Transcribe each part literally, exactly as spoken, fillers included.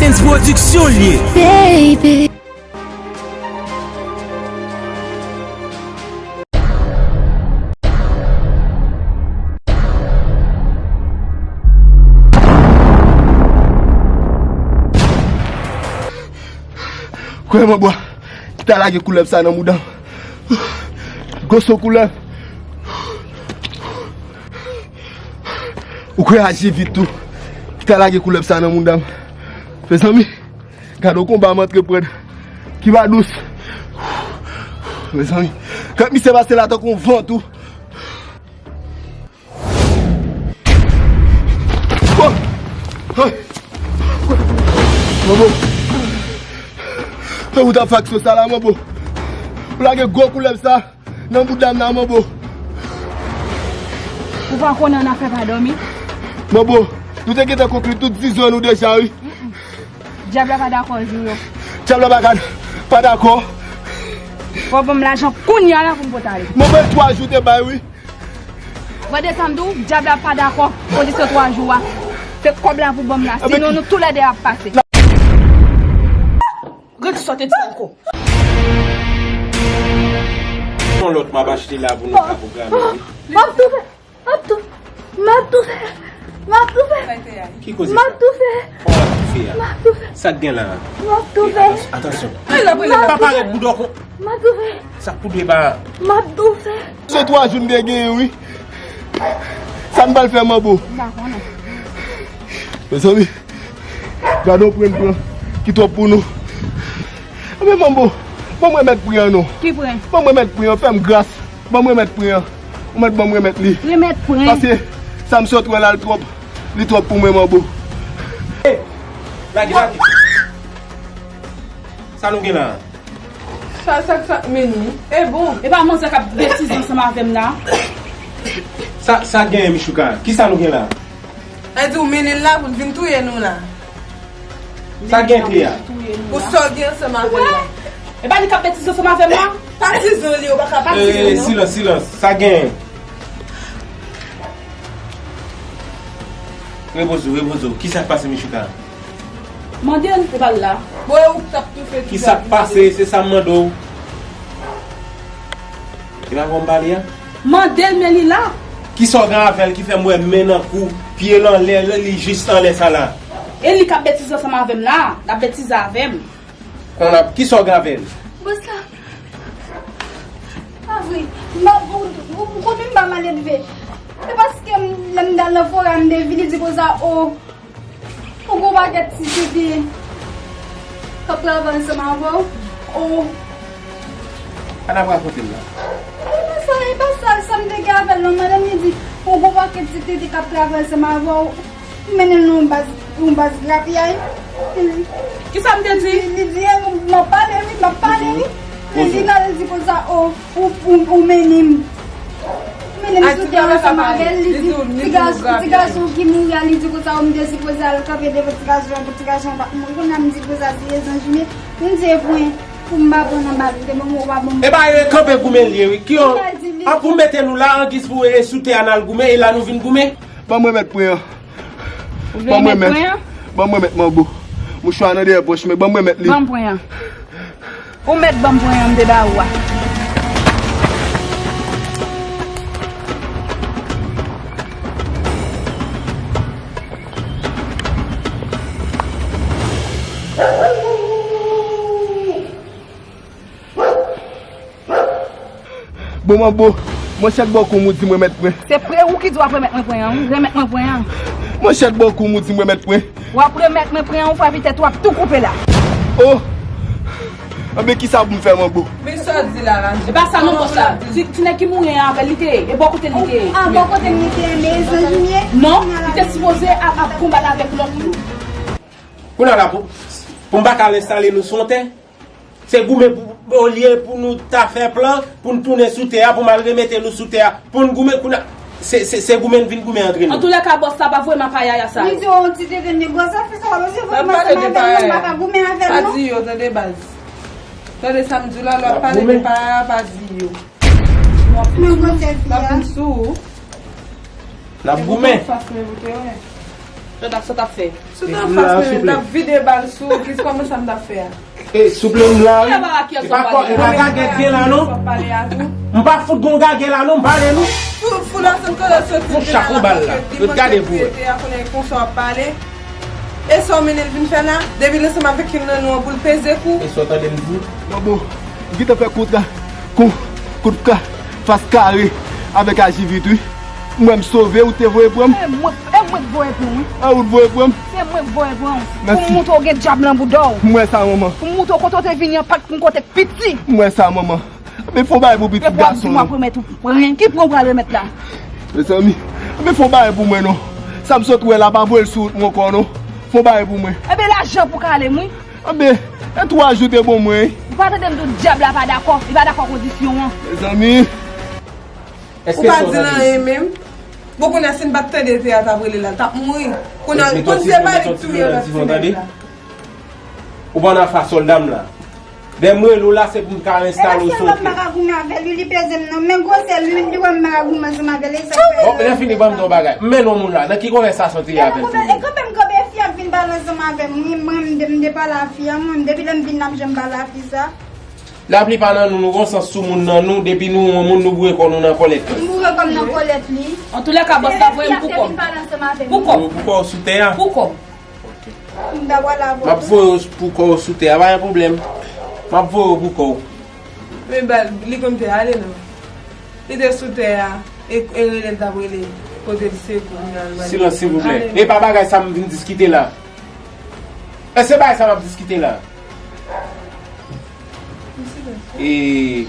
Pwodiksyon l ye. Baby. Kwè manbo a ki ta lage koulèv sa nan mouda m. Gwoso koulèv. Ou kwè aji vit tou ki ta lage koulèv sa nan mouda m. Mezanmi, gade yon konba m antreprann ki pa dous. Mezanmi, kòk misye pase la tankou yon van tou. Oh! Hey! Manbo. Ou t ap fè aksyon sa la, manbo. Ou lage gwo koulèv sa nan bouda m nan, manbo. Ou pa konnen ann afè pa dòmi? Manbo, nou te gentan konkli tout dizon nou deja, wi. Dyab la pa dakò jou yo. Dyab la pa ka, pa dakò. Fò w ban m lajan kounye a la pou m pote ale. Manbo, e twa jou te bay, wi. Mwen desann di w, dyab la pa dakò kondisyon twa jou a. Se kòb la pou ban m la, sinon nou toulède ap pase. Redi sa w te di ankò. Yon lòt m ap achte la pou nou ka pwograme, wi. M ap toufe, m ap toufe, m ap toufe, m ap toufe. Ki koze sa? M ap toufe. Kòman w ap toufe a? M ap toufe. Sa k gen la a? M ap toufe. Atansyon, atansyon. Pa parèt bouda w kon. M ap toufe. Sa k pou deba a? M ap toufe. Se twa jou m te genyen, wi. Sa n pral fè, manbo? M pa konnen. Mezanmi, gade yon pren pran ki twòp pou nou. Anben, manbo, ban m remèt pren an non. Ki pren? Ban m remèt pren an, fè m gras. Ban m remèt pren an. Ou mèt ban m remèt li. Remèt pren? Paske sa m sot wè la, l twòp. Li twòp pou mwen, manbo. Hey! Lage, lage. Sa nou gen la a? Sa, sa, sa, meni. E bon. E pa manzè k ap betize ansanm avè m la? Sa, sa gen, Michouka? Kisa nou gen la? Sa di w mennen l la pou l vin touye nou la. Sa gen kle a? Pou sa w gen ansanm avè l la. E pa li k ap betize ansanm avè m la? Patizon li, ou pa ka patizon, non. Silans, silans. Sa gen? Repoze w, repoze w. Kisa k pase, Michouka? Mande l, e pa l la. Bon, e ou k t ap toufe. Kisa k pase? Se sa m mande w. E pa bon m pale a? Mande l, men li la. Kisa w gen avè l ki fè m wè men nan kou, pye l anlè, li jis anlè sa la? E li k ap betize ansanm avè m la. L ap betize avè m. Konn ap, kisa w gen avè l? Bòs la. Pa vre. M pa, ou, ou, ou konnen m pa maledve. Se paske m, lè m t al nan forè a, m te vin, li di konsa, o, ou gon pakèt ti tete k ap travay ansanm avè w. O. Sa n ap rakonte m la? E pa sa, e pa sa, sa m te gen avè l non, madanm, li di, ou gon pakèt ti tete k ap travay ansanm avè w. Mennen l nan yon baz, yon baz grapyay. Kisa m te di? Li, li di, e, m ap pale, wi, m ap pale, wi. Li di, nan, li di konsa, o, ou, ou, ou mennen m. Mennen m sou tè ansanm avè l, li di, ti gason, ti gason ki mouri a, li di konsa, o, m te sipoze al kanpe devan ti gason an pou ti gason an pa t mouri. Kounye a m di konsa, se zanj mwen, m di, e pwen, pou m pa pran nan bal, m te ban mwen, w pa ban mwen. E pa, e kanpe goumen l ye, wi. Ki yon, a pou mete nou la, angiz pou, e, sou tè a n al goumen, e la nou vin goumen? Ban m remèt pwen an. Ou vle remèt pwen an? Ban m remèt manbo. Mouchwa nan dèyè pòch mwen, ban m remèt li. Ban m pwen an. Ou mèt ban m pwen an, m te ba ou a. Bon, manbo, manchèt bò kou m ou di m remèt pwen. Se pre ou ki di w ap remèt mwen pwen an, wi. Remèt mwen pwen an. Manchèt bò kou m ou di m remèt pwen. W ap remèt mwen pwen an, ou frape tèt ou, w ap tou koupe la. O! Anben, kisa pou m fè, manbo? Men sa w di la, Raji. E pa sa non, bòs la. Ti, ti nèg ki mouri an avè l, li te ye. E bò kote l li te ye. A, bò kote m li te ye, men e zanj m ye. Non, li te sipoze ap, ap konbat avèk lòt yo. Kounye a la, pou, pou m pa ka al enstale nou sou yon tè, se goumen pou, olye pou nou ta fè plan, pou n tounen sou tè a, pou m al remete nou sou tè a, pou n goumen, kounye a, se, se, se goumen n vin goumen antre nou. Antoulèka, bòs la pa voye m a payaya sa yo. Li di w yon ti tete negosye, fè sa w ap di, voye m ansanm avè l, non, m pa ka goumen avè l, non. Pa di yo, tande baz. Tande sa m di w la, lè w ap pale de payaya, pa di yo. Men gwo tèt li a. N ap vin sou ou. N ap goumen. Fas mwen pou te wè. Sa t ap, sa t ap fè? Sou tan fas mwen menm, t ap vide bal sou, ki kòman sa m t ap fè a? E, souple, m la, wi. E pa, e pa gagè k gen la, non. M pa fout gon gagè la, non, m pale, non. Fou, fou la, sot kote soti. Yon chak yon bal la. Yo gade pou wè. Konnen konsa w ap pale. E sa w mennen l vin fè la? Depi l ansanm avèk youn nan nou an pou l peze kou. E sa w tande m di? Manbo, m gentan fè kontra, kon, kontra fas kare avèk Ajivit, wi. M wè m sove, ou te voye pran m. E mwen, e mwen k voye pran w, wi. E ou t voye pran m? Se mwen k voye pran w. Pou m montre w gen dyab nan bouda w. M wè sa, manman. Pou m montre w kote w te vini an pa t pou kote k piti. M wè sa, manman. Anben fè yon bagay pou pitit gason an. Epi w ap di m w ap remèt ou pran. Ki pran w pral remèt la? Mezanmi, anben fè yon bagay pou mwen non. Sa m sot wè la, pa voye l sou wout mwen ankò non. Fè yon bagay pou mwen. Enben lajan pou w ka ale m wi. Anben, e twa jou te bon mwen wi. Ou pa tande m di w dyab la pa dakò. Li pa dakò kondisyon an. Mezanmi. Ou pa di l anyen menm. Bon, kounye a, si n pa t tande Teya t ap rele la, l t ap mouri. Kounye a, konn se pa li k touye lòt ti nèg la. Ou pa nan afa sòlda m la. Dè m rele w la, se pou m ka enstale w sou yon pye. E paske m pa ka goumen avè l, wi, li peze m non. Men gwosè l, wi, li wè m pa ka goumen ansanm avè l, e sa k fè. Bon, lè fini, ban m di yon bagay. M mennen yon moun la. Nan ki konvèsasyon Teya avè l tounen? E kanpe m kanpe, fi a vin pale ansanm avè m. Wi, mwen, m de, m de pale a fi a, mwen, depi lè m vin la, m janm pale a fi sa. Laplipa nan nou, nou gon sans sou moun nan nou, depi nou wè yon moun, nou boure kò nou nan kòlèt li. M boure kò m nan kòlèt li. Antoulèka, bòs la voye m pou kò m. Pou kò m. Pou kò w sou tè a? Pou kò m. M ap voye w pou kò w sou tè a, pa gen pwoblèm. M ap voye w pou kò w. Men ba, li konn te ale non. Li te sou tè a, e, e rele l t ap rele, pote l sekou, kounye a l pral. Silans, silvouplè. E pa bagay sa m vin diskite la. E se bagay sa m ap diskite la. E,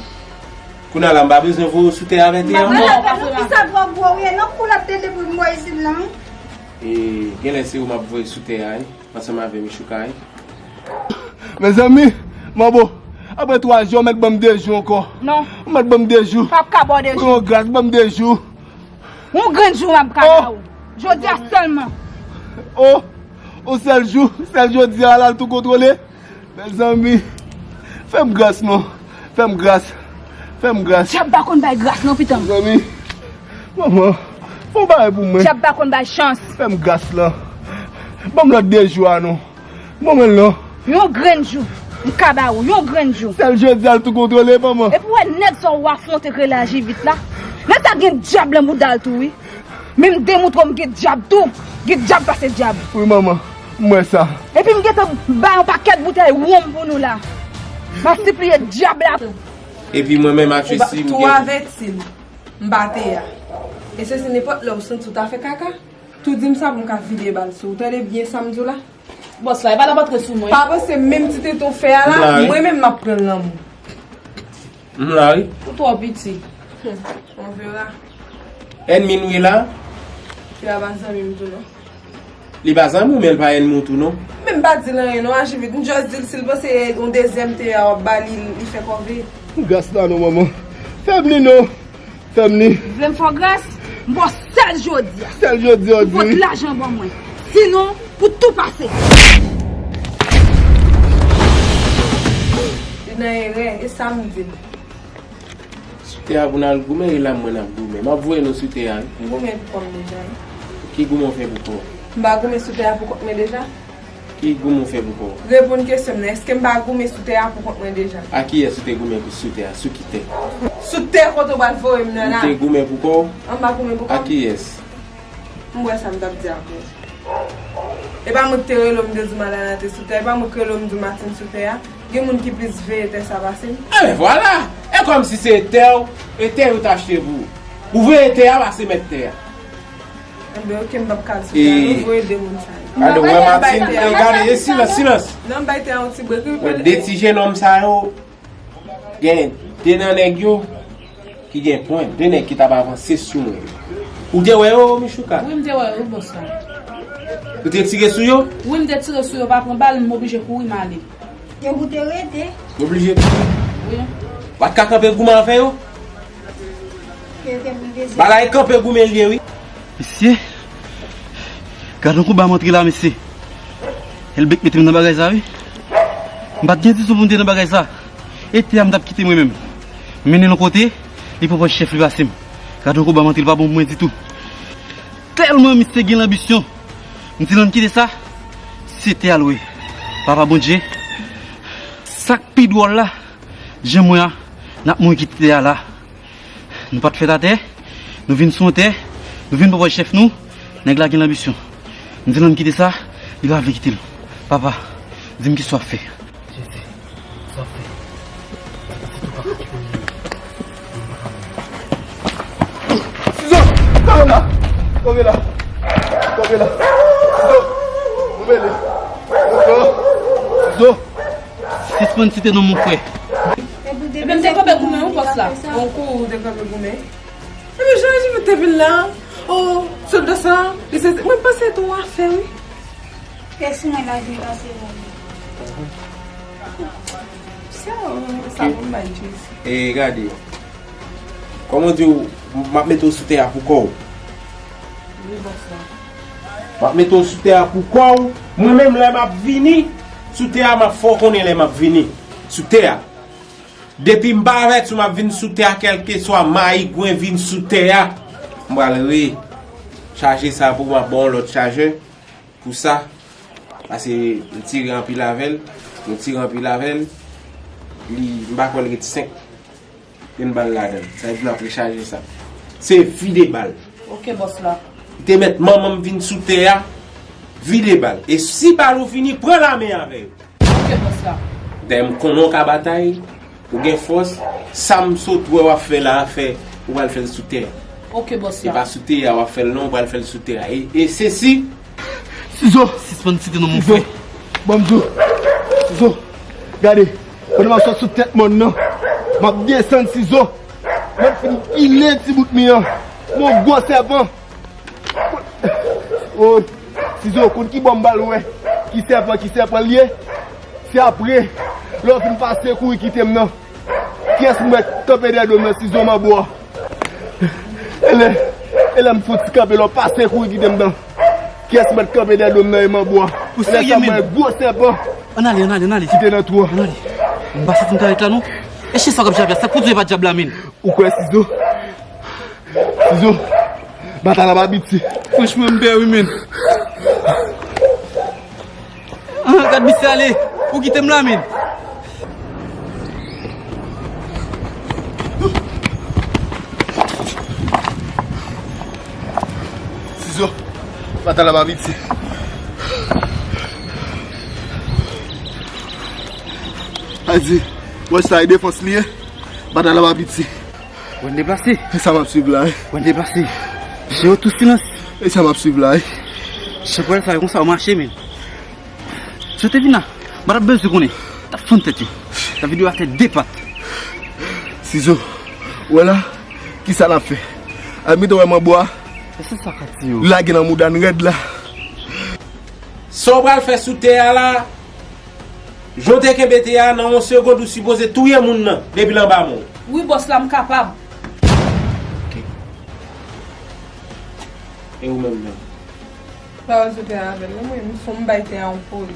kounye a la, m pa bezwen voye w sou tè avè tè a ankò. Sa twò gwo, wi, e nan kou l ap tete pou m bò isit la, wi. E, genlè se ou m ap voye sou tè a, wi, ansanm avè Michouka, wi. Mezanmi, manbo, apre twa jou, ou mèt ban m de jou ankò. Non. Ou mèt ban m de jou. P ap ka ba w de jou. Yon gras, ban m de jou. Yon grenn jou m ap ka ba ou. Jodi a sèlman. Oh, yon sèl jou, sèl jodi a la, l tou kontwole. Mezanmi, fè m gras non. Fè m gras. Fè m gras. Dyab pa konn bay gras non, pitit mwen. Mezanmi, manman, fè yon bagay pou mwen. Dyab pa konn bay chans. Fè m gras lan. Ban m lòt de jou a non. Ban mwen l non. Yon grenn jou, m ka ba ou, yon grenn jou. Sèl jodi a l tou kontwole, manman. Epi w wè nèg sa w afwonte k rele Ajivit la. Nèg sa gen dyab nan bouda l tou, wi. Men m demontre w m gen dyab tou. Gen dyab pase dyab. Wi, manman. M wè sa. Epi m gentan bay yon pakèt boutèy wonm pou nou la. M ap sipliye dyab la. Epi mwen menm, Atrisi, m gen. Tou avèti l. M pa te a. E se si nenpòt lè w santi w ta fè kaka, tou di m sa pou m ka vide bal sou ou. Tande byen sa m di w la? Bòs la, e pa t ap antre sou mwen. Pa panse menm ti tete w fè a la, mwen menm m ap pran l nan men w. M la, wi. Ou twò piti. On verra. Ènmi nou ye la? Li pa zanmi m tou non. Li pa zanmi w, men l pa ènmi w tou non. Men m pa di l anyen non, Ajivit. M just di l si l panse yon dezyèm te a w ap ba li, li fè kòve. Gras la non, manman. Fè m li non. Fè m li. Vle m fè w gras? M ba w sèl jodi a. Sèl jodi a, w di wi. Ou pot lajan ban mwen. Sinon, pou tou pase. Li nan erè, e sa m di l. Sou tè a pou n al goumen, e la mwen ap goumen. M ap voye nou sou tè a, wi. M goumen pou kò m deja, wi. Ki goumen w fè pou kò w? M pa goumen sou tè a pou kont mwen deja? Ki goumen w fè pou kò w? Reponn kesyon m nan. Èske m pa goumen sou tè a pou kont mwen deja? A kiyès ou te goumen pou sou tè a? Sou ki tè? Sou tè kote w pral voye m nan la. Ou te goumen pou kò w? An, m pa goumen pou kò m. A kiyès? M wè sa m t ap di ankò. E pa mwen ki te rele w m te di w Malala te sou tè, e pa mwen ki rele w m di w Martine sou tè a. Gen moun ki plis veye tè sa pase m. Enben vwala! E kòmsi se tè w, e tè yo t achte pou ou. Ou veye tè a pase mèt tè a. Enben oke, m p ap ka di sa non, voye de moun sa yo. Gade, w wè Martine, e gade, e silans, silans. Non, m bay tè a yon ti brek wi. Wè de ti jenòm sa yo, gen de nan nèg yo ki gen pwen, de nèg ki t ap avanse sou mwen. Ou te wè yo, Michouka? Wi, m te wè yo, wi, bòs la. Ou te tire sou yo? Wi, m te tire sou yo, pa pran bal, m oblije kouri, m ale. Yo pou te rete. Oblije. Wi. W pa t ka kanpe goumen avè yo? Yo te pou te. Bagay kanpe goumen l ye wi. Mesye, gad yon konba m antre la, mesye. Elbèk mete m nan bagay sa wi. M pa t gen ditou pou m te nan bagay sa. E tè a m t ap kite mwen menm. M mennen l yon kote, li pran pòz chèf li pase m. Gad yon konba m antre, li pa bon pou mwen ditou. Tèlman misye gen lanbisyon. M di nou n kite sa, se tè a l we. Papa Bondye, sa k pi dwòl la, jan m wè a, n ap mouri kite tè a la. Nou pa t fèt atè, nou vin sou yon tè, nou vin pran pòz chèf nou, nèg la gen lanbisyon. M di nou n kite sa, li pa vle kite l. Papa, di m kisa w ap fè. Jezi, sa fè. Sizo! Kanpe la! Kanpe la! Kanpe la! Sizo! Ou mele! Sizo! Sispann site non mon frè. Ebyen, m te kanpe goumen, wi, bòs la. Bon kou, ou te kanpe goumen. Ebyen, jan Jezi te vin la, o, sòlda sa, li se, mwen panse tou afè, wi. E sou mwen la vin pase la. Sa, sa bon bay Jezi. E gade, kòman di w, m ap mete w sou tè a pou kò w. Wi, bòs la. M ap mete w sou tè a pou kò w. Mwen menm, lè m ap vini sou tè a, m ap fè w konnen lè m ap vini sou tè a. Depi m pa avèti w, m ap vin sou tè a, kèlkeswa mayigwen vin sou tè a. M pral rechaje sa pou w, m ap ba w yon lòt chajè. Pou sa, pase m tire anpil avè l, nou tire anpil avè l, li, m pa kwè l ret senk, youn bal ladan l. Sa vle di n ap rechaje sa. Se vide bal. Ok, bòs la. Li te mèt manman m vin sou tè a, vide bal. E si bal ou fini, pran lame avè yo. Ok, bòs la. Dayè m konnen w ka batay, ou gen fòs, sa m sot wè w ap fè la a, fè ou pral fè l sou tè a. Ok, bòs la. E pa sou tè a w ap fè l non, ou pral fè l sou tè a. E, e sesi. Sizo! Sispann site non mon frè. Sizo! Ban m di w. Sizo! Gade, pandan m ap sot sou tèt mòn nan, m ap desann Sizo. M ap fin pile ti bout mi an. Mon gwo sèpan. O, Sizo, konn ki bò m pral wè ki sèpan, ki sèpan l ye? Se apre, lè w fin pase kouri kite m nan. Kiyès m wè kanpe dèyè do m nan, Sizo, manbo a? E lè, e lè m fouti kanpe, lè w pase kouri kite m nan. Kiyès m wè kanpe dèyè do m nan, e manbo a? Ou serye, men? E lè sa m wè gwo sèpan. Ann ale, ann ale, ann ale. Ki te nan twou a. Ann ale. M pa santi m ka ret la, non. E chyen sa w k ap jape a, sa k pou di w e pa dyab la, men? Ou kwè, Sizo? Sizo, batay la pa piti. Franchman, m pè wi, men. Ah, gad misye ale. Ou kite m la, men. Sizo, batay la pa piti. Adi, wè sa e defans li ye. Batay la pa piti. Wè n deplase. E sa m ap swiv la, wi. Wè n deplase. Je yo tou silans. E sa m ap swiv la, wi. Jan pral sa yo konsa yo mache, men. Si yo te vin la, m pa t ap bezwen konnen. T ap fann tèt yo. T ap vide yo atè de pat. Sizo, wè la, kisa n ap fè? Al mete wè manbo a. E se sa k ap di yo. Lage nan mouda n rèd la. Sa w pral fè sou tè a la? Jan w te kenbe tè a, nan yon segonn ou sipoze touye moun nan depi l anba men w. Wi, bòs la, m kapab. Ok. E ou menm, menm? Sa w sou tè a avè l, non, mwen, m fò m bay tè a yon poz.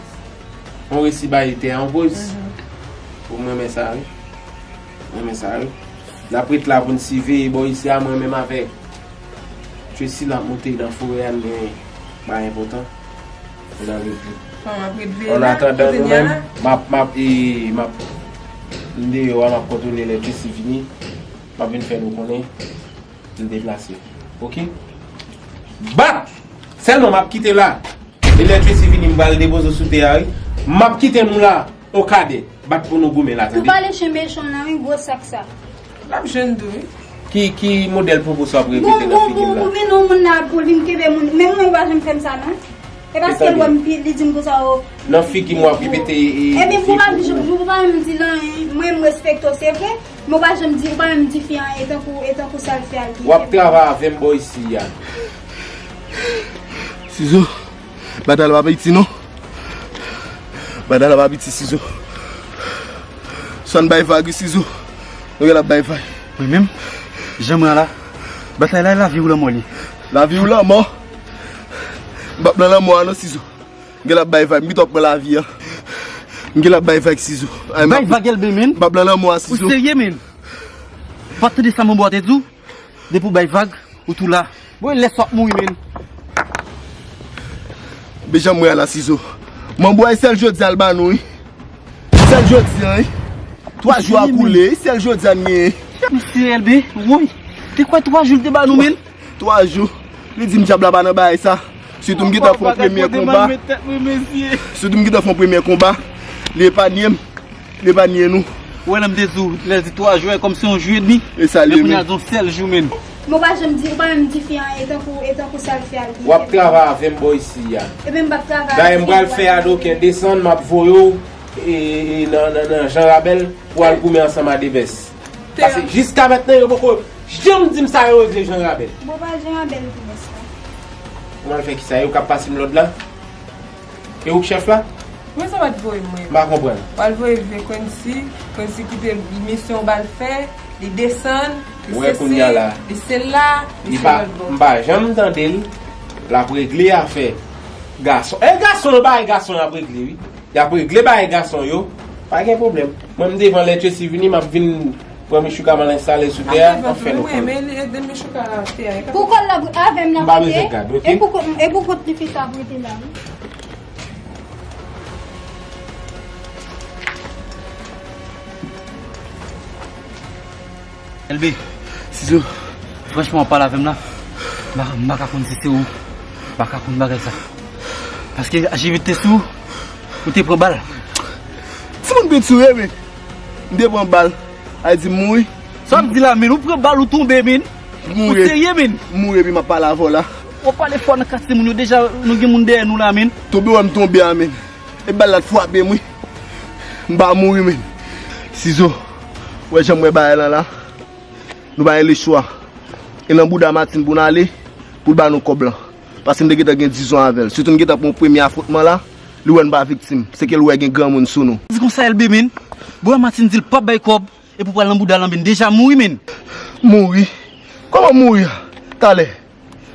Ou resi bay tè a yon poz? Mhm. Ou renmen sa, wi. Renmen sa, wi. N ap ret la pou n siveye bò isi a, mwen menm avèk Tracy n ap monte nan forè a, n gen bagay enpòtan. N ap ret veye. An atandan nou menm, m ap, m ap, e, m ap, m deyò a, m ap kontwole lè Tracy vini. M ap vin fè nou konnen, m deplase. Ok? Bat! Sèlman m ap kite la. E lè Tracy vini, m pral depoze w sou tè a, wi. M ap kite nou la, Okadè. Bat pou nou goumen la, tande. Tou pale chen mechan nan, wi, gwo sak sa. L ap jwenn tou, wi. Ki, ki modèl pwopo sa w ap repete nan figi m la? Bon, bon, bon, bon, men non, moun nan ap pou li, m kenbe moun. Men mwen, yo pa janm fè m sa, non. E paske l wè m pi, li di m konsa, o. Nan figi m w ap repete, e, e, ebyen, pou pa, pou pa menm di l anyen, mwen, m respekte w, se vre. Men w pa janm di, w pa menm di fi an, e tankou, e tankou sa l fè a, l ki fè m. W ap travay avè m bò isi a. Sizo, batay la pa piti non. Batay la pa piti, Sizo. Swa n bay vag, wi, Sizo. Nou gen l ap bay vag. Mwen menm, jan mwen la, batay la, lavi ou lanmò li. Lavi ou lanmò? M p ap nan lanmò a non, Sizo. M gen l ap bay vag, m pito pran lavi a. M gen l ap bay vag, Sizo. Ay, bay vag, Elben, men. M p ap nan lanmò a, Sizo. Ou serye, men? Ou pa t tande sa manbo a te di w? Depi w bay vag, ou tou la. Bon, lè sa w ap mouri, men. Jan m wè a la, Sizo. Manbo a, e sèl jodi a l ba nou, wi. Sèl jodi a, wi. Twa jou a koule, e sèl jodi a n genyen. Mesye Elbe, woy. Te kwè twa jou l te ba nou, men. Twa jou. Li di m dyab la pa nan bagay sa. Sitou m gentan fè yon premye konba. Sitou m gentan fè yon premye konba. Li epanye m. Li epanye nou. Ou wè lè m te di w, lè l di twa jou, e kòmsi yon jou edmi. E sa l ye, men kounye a l di yon sèl jou, men. Men w pa janm di, ou pa menm di fi an, e tankou, e tankou sa l fè a l. W ap travay avè m bò isi a. Ebyen, m p ap travay avè w. Dayè, m pral fè Adoken desann, m ap voye w, e, e, nan, nan, nan Jan Rabèl pou al goumen ansanm a Devès. Paske jiska mentnan, yo poko janm di m sa yo regle Jan Rabèl. Bon, pa Jan Rabèl ki mès la. Ou mal fè kisa? Yo k ap pase m lòd la? E ou k chèf la? Men sa w pa t voye m, mwen. M pa konprann. W al voye vye Quincy, Quincy kite misyon w ba l fè, li desann, li sese, li se la, li se lòt bò. M pa janm tande l, l ap regle afè gason. E gason yo, bagay gason y ap regle, wi. Y ap regle bagay gason yo, pa gen pwoblèm. Mwen, m devan lè Tracy vini, m ap vin pran Michouka m al enstale sou tè a, m ap fè nou konnen. Pou kòl la avè m nan kote, e pou kont, e pou kont li fè sa pou rete la, wi. Elbe, Sizo, franchman, w ap pale avè m la, m pa, m pa ka konn si se ou, m pa ka konn bagay sa. Paske H V te sou, ou te pran bal. Timoun piti w ye, men. M te pran bal. A di m mouri. Sa w ap di la, men? Ou pran bal, ou tonbe, men. Ou serye, men? M mouri epi m ap pale avè w la. W ap pale fò nan katye moun yo, deja nou gen moun dèyè nou la, men. Tonbe, wè m tonbe a, men. E bal la t frape m, wi. M pa mouri, men. Sizo, wè jan m wè bagay lan la. Nou pa gen lechwa. E nan bouda Martine pou n ale, pou l ba nou kòb lan. Paske n te gentan gen dizon avè l. Sitou n gentan pran premye afwontman la, li wè n pa viktim. Se ke l wè gen granmoun sou nou. Di konsa, Elbe, men. Bouda Martine di l p ap bay kòb, epi w pral nan bouda l, men. Deja mouri, men. Mouri? Kòman mouri a? Talè.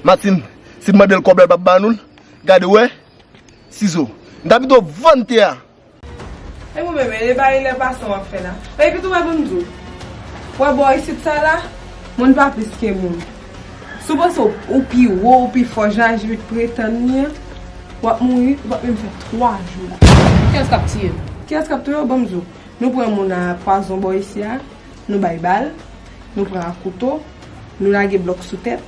Martine, si n mande l kòb la, l p ap ba nou l. Gade, wè. Sizo. N ta pito vann tè a. E mwen menm, e bay lè pase w ap fè la. Epi tou, wè, ban m di w. Wè, bò isit sa la, moun pa plis ke moun. Si w panse w, ou pi wo, ou pi fò, jan H V pretann li an, w ap mouri, ou p ap menm fè twa jou la. Kiyès k ap tiye w? Kiyès k ap touye w? Ban m di w. Nou pran moun a pwazon bò isi a, nou bay bal, nou pran ak kouto, nou lage blòk sou tèt.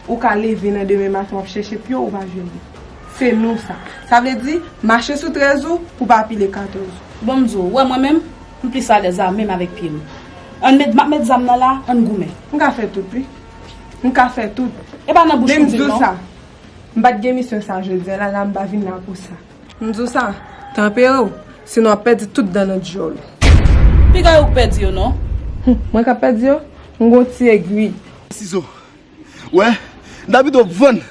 Ou ka leve nan demen maten, w ap chèche pye w, ou pa jwenn li. Se nou sa. Sa vle di, mache sou trèz ou pou w pa pile katòz ou. Bon, m di w, ou wè mwen menm, m plis alèz la menm avèk pye m. Ann met, m ap met zam nan la, ann goumen. M ka fè tout, wi. M ka fè tout. E pa nan bouch ou di l, non. Men m di w sa. M pa t gen misyon sa jodi a la, la m pa vin la pou sa. M di w sa, tanpere w, sinon w ap pèdi tout dan nan djòl ou. Piga yo k pèdi yo non. Hum, mwen k ap pèdi yo? M gon ti egri. Sizo. Wè, m ta pito vann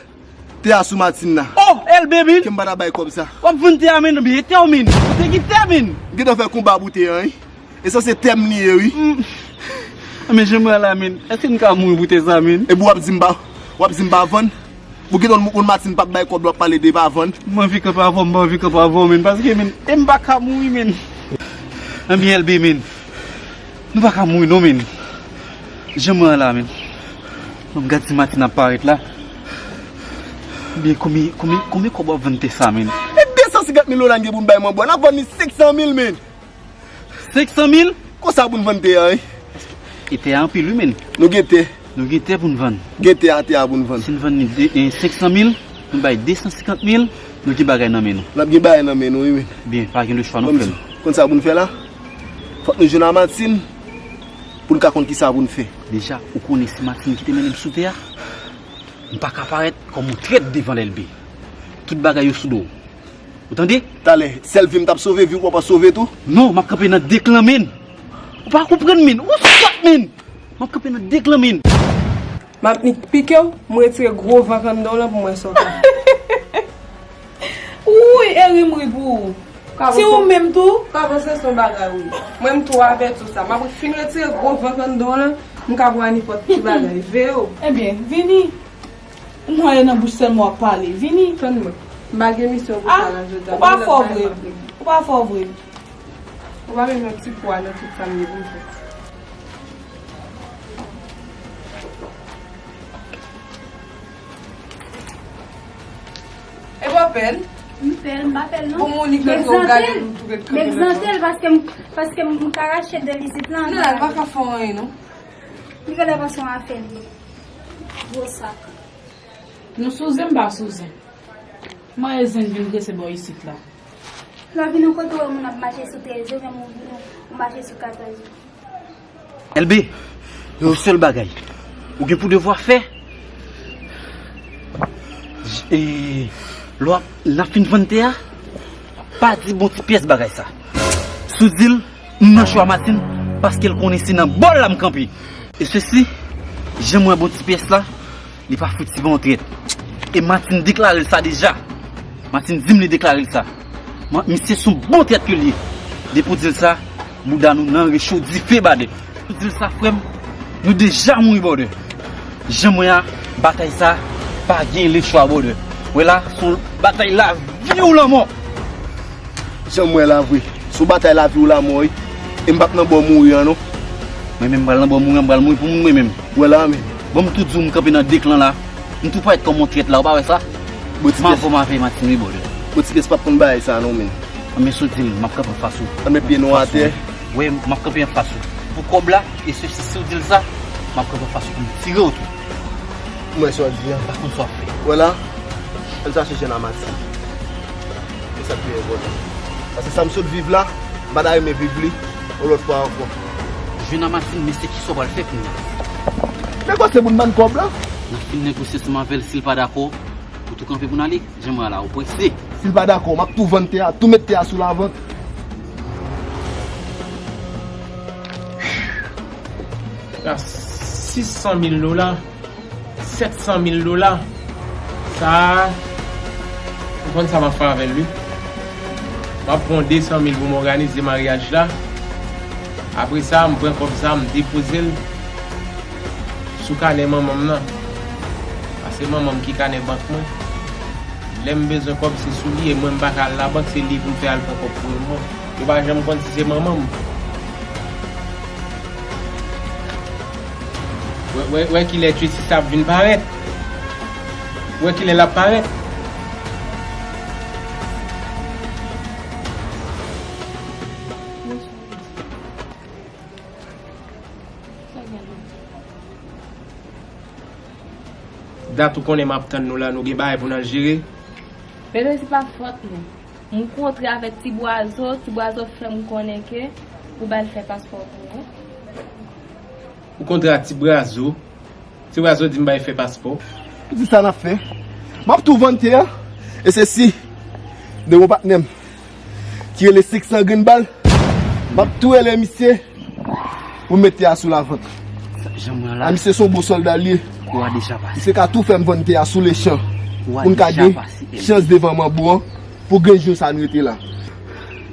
tè a sou Martine la. Oh, Elbe, min. Ke m pa ta bay kòb sa. W ap vann tè a, min, oubyen e tè w, min. Ou te gen tè, min. M gentan fè konba pou tè an, wi. E sa se tè m li ye, wi. Mm. Men jan m wè la, min. Èske n ka mouri pou tè sa, min? Epi w ap di m pa, w ap di m pa vann? Ou gentan moun Martine p ap bay kòb, w ap pale de pa vann. M anvi kanpe avè w, m pa anvi kanpe avè w, min. Paske, min, e m pa ka mouri, min. Ebyen, Elbe, min. Nou pa ka mouri, non, min. Jan m wè la, min. Bon, m gad si Martine ap parèt la. Ebyen, konbyen, konbyen, konbyen kòb w ap vann tè sa, min? E de san senkant mil dola n gen pou n bay manbo a, n ap vann li senk san mil, min. Senk san mil? Konsa pou n vann tè a, wi. E tè a anpil, wi, men. Nou gen tè. Nou gen tè pou n vann. Gen tè a, tè a pou n vann. Si n vann li de, eh, senk san mil, nou bay de san senkant mil, nou gen bagay nan men nou. N ap gen bagay nan men nou, wi, men. Byen, pa gen lechwa, nou fè l. Konn sa pou n fè la? Fòk nou jwenn a Martine pou n ka konn kisa pou n fè. Deja, ou konnen se Martine ki te mennen m sou tè a. M pa ka parèt kòm yon trèt devan Elbe. Tout bagay yo sou do w. Ou tande? Talè, sèl vi m t ap sove, vi w p ap sove tou? Non, m ap kanpe nan de klan, min. Ou pa konprann, min. Ou sòt, min. M ap kanpe nan de klan, min. M ap nik pike w, m retire gwo vant anndan w lan pou m wè sa w ka fè. Wouy, e ri m ri pou ou. Si ou menm tou? Ka panse se yon bagay, wi. Mwen, m tou avèti w sa. M ap fin retire gwo vant anndan w lan, m ka pran nenpòt ti bagay. Veye w. Ebyen, vini. Ou nwaye nan bouch sèlman w ap pale. Vini. Tann mwen. M pa gen misyon pou sa la jodi a. Ou pa fò vre. Ou pa fè w vre. Ou pa menm yon ti pwa nan tout sa m gen pou m fè. E pa pèn. M pè l, m pa pè l non. Bon, Monique, m egzante l, m egzante l paske m, paske m ka rache de l isit lan. Non, l pa ka fè anyen non. Li genlè panse yon afè li. Gwo sak. Nou sou zen, m pa sou zen. Mwen e zen vin prese bò isit la. Lè w vin yon kote w wè moun ap mache sou trèz, ou menm ou vin ou mache sou katòz. Elbe, yon sèl bagay ou gen pou devwa fè, e, lè w ap, n ap fin vann tè a, pa di bon ti pyès bagay sa. Si w di l, m nan cho a Martine, paske l konnen se nan bò l la m kanpe. E sesi, jan m wè bon ti pyès la, li pa fouti pa yon trèt. E Martine deklare l sa deja. Martine di m li deklare l sa. Mwen, misye se yon bon trèt ke l ye. Depi w di l sa, bouda nou nan recho dife badè. Ou di l sa, frè m, nou deja mouri, brother. Jan m wè a, batay sa, pa gen lechwa, brother. Wè la, se yon batay lavi ou lanmò. Jan m wè la vre, se yon batay lavi ou lanmò, wi. E m p ap nan bò mouri an, non. Mwen menm, m pral nan bò mouri an, m pral mouri pou moun, mwen menm. Wè la, men. Bon, m tou di w, m kanpe nan de klan la. M tou parèt kòm yon trèt la, ou pa wè sa? Bon, ti pyès. M avè w, m avè Martine, wi, brother. Bon, ti pyès p ap konn bagay sa, non, men. Men si w di l, m ap kanpe anfas ou. Ann met pye nou atè. Wi, m ap kanpe anfas ou. Pou kòb la, e sesi, si w di l sa, m ap kanpe anfas ou pou m tire w tou. M wè sa w di a. M pa konn sa w ap fè. Wè la, ann chache jèn a Martine. E sa k pi enpòtan. Paske sa m sot viv la, m pa ta renmen viv li yon lòt fwa ankò. Jèn a Martine, men se kisa w pral fè kounye a? Negosye pou n bann kòb la. N ap fin negosye ansanm avè l, si l pa dakò, ou tou kanpe pou n ale. Jan m wè a la, ou prese. Si l pa dakò, m ap tou vann tè a, tou met tè a sou lavant. La, sis san mil dola, sèt san mil dola. Sa a, ou konn sa m ap fè avè l, wi. M ap pran de san mil pou m òganize maryaj la. Apre sa, m pran kòb sa, m depoze l sou kanè manman m nan. Paske manman m ki kanè bank mwen. Lè m bezwen kòb, se sou li, e mwen m pa ka al labank, se li pou m fè al pran kòb pou mwen. Yo pa janm konn si se manman m. Wè, wè, wè kilè Tracy sa ap vin parèt. Wè kilè l ap parèt. Dat ou konnen m ap tann nou la, nou gen bagay pou n al jere. Bebe, se pa fòt mwen. M kontre avèk Ti Bwazo, Ti Bwazo fè m konnen ke ou ba l fè paspò pou mwen. Ou kontre ak Ti Bwazo? Ti Bwazo di m ba l fè paspò. Ou di sa n ap fè? M ap tou vann tè a. E se si de gwo patnè m ki rele Six San Grenn Bal. M ap tou rele misye pou m met tè a sou lavant. Sa, jan mwen la. A, misye se yon bon sòlda l ye. Kou a deja pase. Misye ka tou fè m vann tè a sou lechan. Kou a deja pase, Elbe. Pou n ka gen chans devan manbo an pou gen jou sa n rete la.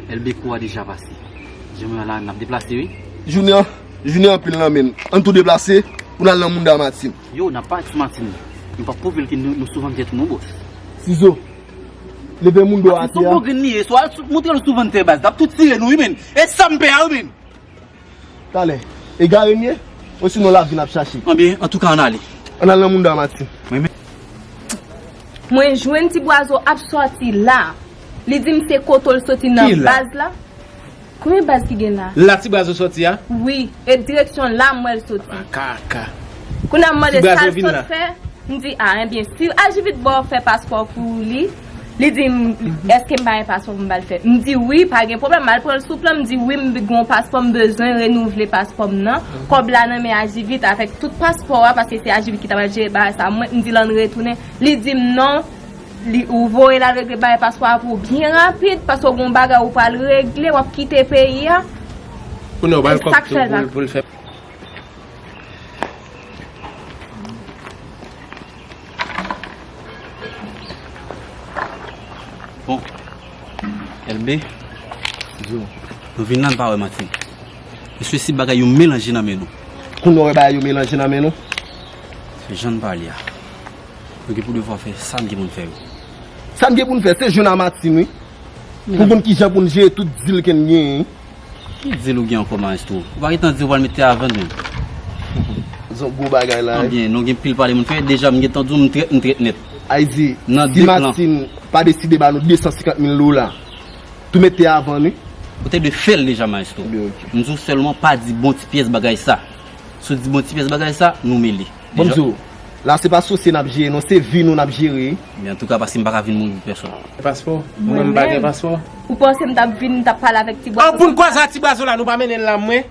Elbe, kou a deja pase. Jan mwen la, n ap deplase, wi. Jounen an, jounen an anpil nan men n. Ann tou deplase pou n al nan Mounda Martine. Yo, n ap pati Martine. Nou p ap pwouve l ke nou, nou sou vann tèt nou, bòs. Sizo. Leve moun do atè a. Sou bon grenn li ye, sou al sou, montre l sou vann tè baz. L ap tou tire nou, wi, men. E sa m pè a, wi, men. Talè. Egare m ye? Osinon lavi n ap chache. Anben, antouka, ann ale. Ann al nan Mounda Martine. Mwen, men. Mwen jwenn Ti Bwazo ap sòti la. Li di m se kote l soti nan baz la. Konbyen baz ki gen la? La Ti Bwazo sòti a? Wi, e direksyon la m wè l soti. Makaka. Kounye a m mande sa l sot fè. M di, a, enben, si Ajivit ba w fè paspò pou li, li di m, èske m pa gen paspò pou m ba l fè? M di, wi, pa gen pwoblèm, m al pran l sou plan, m di, wi, m gen yon paspò, m bezwen renouvle paspò m nan. Kòb la nan men Ajivit avèk tout paspò a, paske se Ajivit ki ta pral jere bagay sa. Mwen, m di l ann retounen. Li di m non, li, ou voye l al regle bagay paspò a pou ou byen rapid, paske w gen yon bagay ou pral regle, w ap kite peyi a. Kounye a w ba l kòb tou pou l fè. Bon, Elbe, nou vin la, n pa wè Martine. Mesye, si bagay yo melanje nan men nou. Kounye a w wè bagay yo melanje nan men nou? Se jan n pale a. Nou gen pou devwa fè sa n gen pou n fè yo. Sa n gen pou n fè, se jwenn a Martine, wi. Pou konn kijan pou n jere tout dil ke n genyen. Ki dil ou gen ankò, maestro? Ou pa gentan di ou pral mete a vann menm? Se yon gwo bagay la, wi. Anben, nou gen pil pale pou n fè. Deja, m gentan di w, m trèt, m trèt nèt. Ayiti, si Martine pa deside ba nou de san senkant mil dola, tou mete avan nou. Ou te dwe fè l deja, Maestro. M di w sèlman pa di bon ti pyès bagay sa. Si w di bon ti pyès bagay sa, nou mele. Bon, m di w, la se pa sosye n ap jere, non, se vi nou n ap jere. Men antouka, paske m pa ka vin mouri pou pèsonn. Paspò? Mwen menm m pa gen paspò. Ou panse m t ap vin, m t ap pale avèk ti bwa? An, pou n kwaze a ti bwa zo la, nou pa mennen l la, mwen.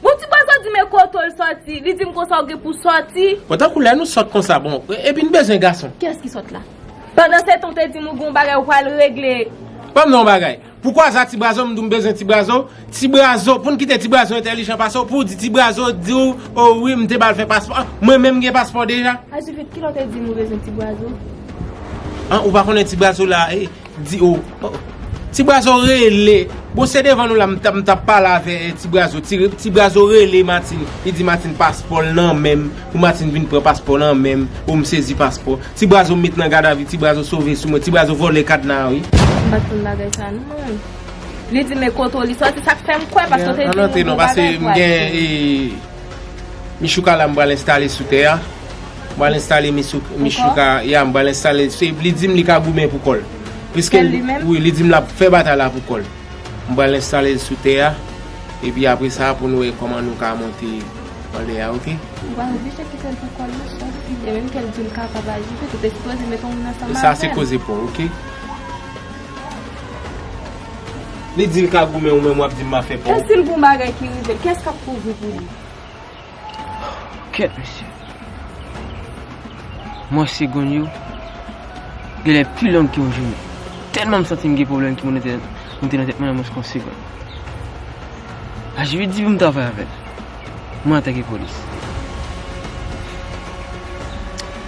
Bon, ti bwa zo di men kote w l sòti. Li di m konsa w gen pou sòti. Bon, tankou lè nou sòt konsa, bon, epi n bezwen gason. Kiyès ki sòt la? Pandan se tan w te di m ou gen yon bagay ou pral regle. Ban m non bagay. Pou kwaze a ti bwa zo, m di w m bezwen ti bwa zo. Ti bwa zo, pou n kite ti bwa zo entèlijan pase w, pou w di ti bwa zo di w, o wi, m te ba l fè paspò. An, mwen menm m gen paspò deja. Ajivit, kilè w te di m ou bezwen ti bwa zo? An, ou pa konnen ti bwa zo la, e, di, o, o. Ti bwa zo rele. Bon, se devan nou la, m t ap, m t ap pale avè, e, ti bwa zo. Ti, ti bwa zo rele Martine. Li di Martine paspò l nan men m. Pou Martine vin pran paspò nan men m. O, m sezi paspò. Ti bwa zo met nan gadavi, ti bwa zo sove sou mwen, ti bwa zo vòlè kadna a, wi. M pa t konn bagay sa non. Li di men kote w li sòti, sa k fè m kwè, paske w te di m yon bon bagay pou Ayiti. An, antre non, paske m gen, e, Michouka la, m pral enstale sou tè a. M pral enstale Michou-, Michouka, ya, m pral enstale, se, li di m li ka goumen pou kò l. Piske, wi, li di m l ap fè batay la pou kò l. M pral enstale l sou tè a, epi apre sa, pou nou wè kòman nou ka monte anlè a, oke? Ou pa oblije kite l pou kò l non, se yon fi, e menm ke l di l kapab aji vit, ou te sipoze mete yon moun ansanm avè l. Sa se koze pa w, oke? Li di l ka goumen, ou menm w ap di m pa fè pa w. E si l gon bagay ki rive l, kiyès k ap kouvri pou li? Kèt, mesye. Mwen, segonn yo genlè pi long ke yon jounen. Tèlman m santi m gen pwoblèm ki monte, monte nan tèt mwen nan mwens ke yon segonn. Ajivit di pou m travay avè l. Mwen, antanke polis.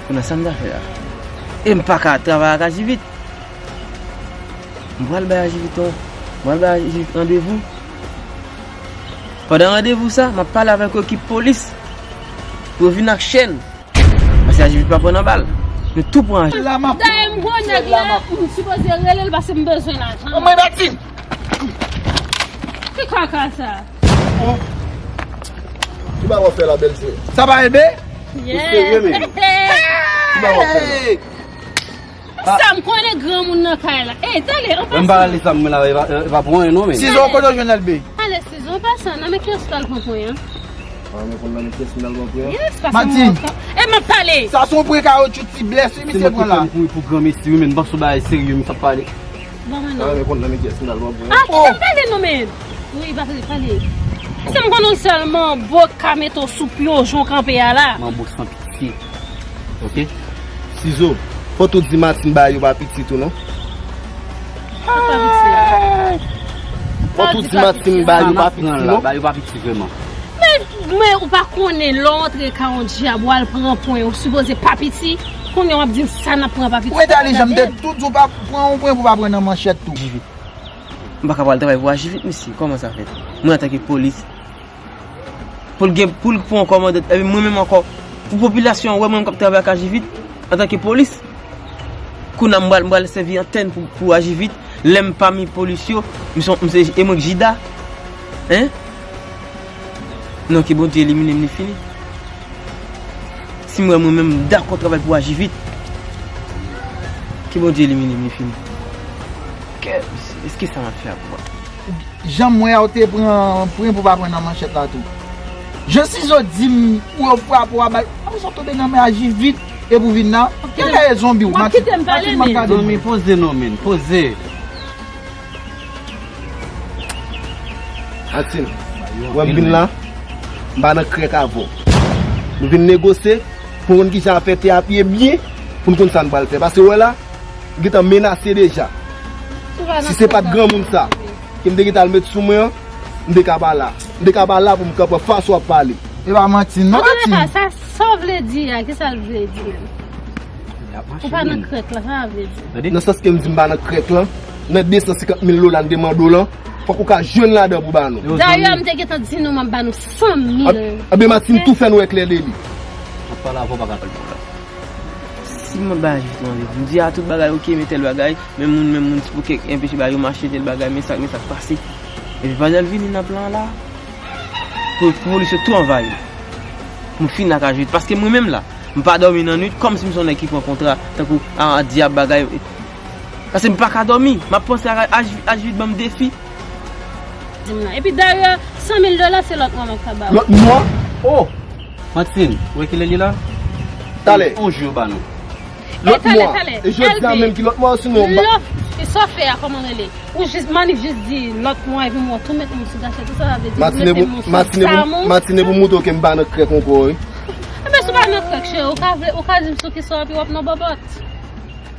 Kounye a, sa m ta fè a? E m pa ka travay ak Ajivit. M pral bay Ajivit yon, m pral bay Ajivit randevou. Pandan randevou sa, m ap pale avèk ekip polis pou yo vin ak chèn. Paske Ajivit pa pran nan bal. Nou tou pran Ajivit. Dayè m gwo nèg la, m sipoze rele l paske m bezwen lajan. Anmwey Martine! Ki kaka sa? Ki bagay w ap fè la, bèl sè? Sa pa ede? Ou serye menm? Ki bagay w ap fè la? Sa m konnen granmoun nan kay la. Ey, tande, an pasan. Menm pa rale zam mwen la, e pa, e pa pou anyen non, men. Sizo, kote w jwenn L B? Ale, Sizo, an pasan, nan men kiyès ou t al pran pwen an? An, men konn nan men kiyès m t al pran pwen an? Yes, pasan m wè w ap ka-, e m ap pale. Sa se yon pwen kawotchou ti blès, wi, misye pran la. Se mwen ki fè m kouri pou granmesi, wi, men m panse w bagay serye, misye ap pale. Ban mwen non. An, men konn nan men kiyès m t al pran pwen an? A, kite m pale non, men. Wi, pale, pale. Se m konnen w sèlman, bò ka mete w sou pye w jan w kanpe a la. Manbo san pye. Oke? Sizo, fò tou di Martine bagay yo pa piti tou non. Fò tou di Martine bagay yo pa piti non. Bagay yo pa piti vrèman. Men, men ou pa konnen lè w antre ka yon dyab, w al pran pwen, ou sipoze pa piti. Kounye a w ap di m sa n ap pran pa piti. Ou entèlijan, m te tou di w pa pran yon pwen pou pa pran nan manchèt tou. M pa ka pral travay pou Ajivit, mesye. Kòman sa fèt? Mwen, antanke polis, pou l gen, pou l pran yon kòmandan, epi mwen menm ankò, pou popilasyon an wè mwen menm k ap travay ak Ajivit, antanke polis, kounye a m pral, m pral sèvi antèn pou, pou Ajivit, lè m pami polis yo, m se, m se, e mwen k Jida, en? Non, ke Bondye elimine m, li fini. Si m wè mwen menm m dakò travay pou Ajivit, ke Bondye elimine m, li fini. Kè, èske sa m ap fè a pou mwen? Jan m wè a, ou te pran pwen pou pa pran nan manchèt la tou. Jan Sizo di m, ou yo frape w a bal, apre sa w tonbe nan men Ajivit, epi w vin la. Kèl lè e zonbi w, Martine? Martine, m ap gade. Zanmi, poze non, men, poze. Martine, ou wè m vin la, m pa nan krèk avè w. Nou vin negosye pou n konn kijan afè tè a pye byen, pou n konn sa n pral fè. Paske w wè la, m gentan menase deja. Si se pa t granmoun sa ke m te gentan al met sou mwen an, m te ka pa la. M te ka pa la pou m ka pran fason w ap pale. E pa manti non, Martine. Sa, sa w vle di a, ki sa l vle di menm? Ou pa nan krèk la, sa sa vle di? Nan sans ke m di m pa nan krèk lan, nan de san senkant mil dola n te mande w lan, fòk ou ka jwenn ladan pou ba nou. Dayè, m te gentan di nou m ap ba nou san mil. Anben, Martine tou fè n wè klè de li. M ap pale avè w, pa ka pale pou la. Si mwen bay Ajivit randevou, m di a tout bagay oke, men tèl bagay, men moun, men moun, ti pou kèk enpeche bagay yo mache, tèl bagay, men sa, men sa k pase. Epi pandan l vini nan plan an la, pou, pou polis yo tou anvayi m. Mwen fin ak Ajivit, paske mwen menm la, M pa dòmi nan nwit, kòmsi m se yon nèg ki pran kontra, tankou a, a dyab bagay. Paske m pa ka dòmi, m ap panse a, a, a vid ban m defi. Di m nan. Epi dayè, san mil dola se lòt mwa m ap ka ba ou. Lòt mwa? Oh! Martine, ou wè kilè li la? Talè. On jou yo ba nou. Lòt mwa. E jodi a menm ki lòt mwa, sinon m pa. Lòt, sa w fè a, kòman rele? Ou jis, Manif jis di lòt mwa epi m wè w tou met moun sou gachèt, ou sa sa vle di? Ou mete moun sou sa moun? Martine pou moutre w ke m pa nan krèk ankò wi. Enben si w pa nan krèk cheri, ou ka vle, ou ka di m sou kisa w ap ye w ap nan bòbòt.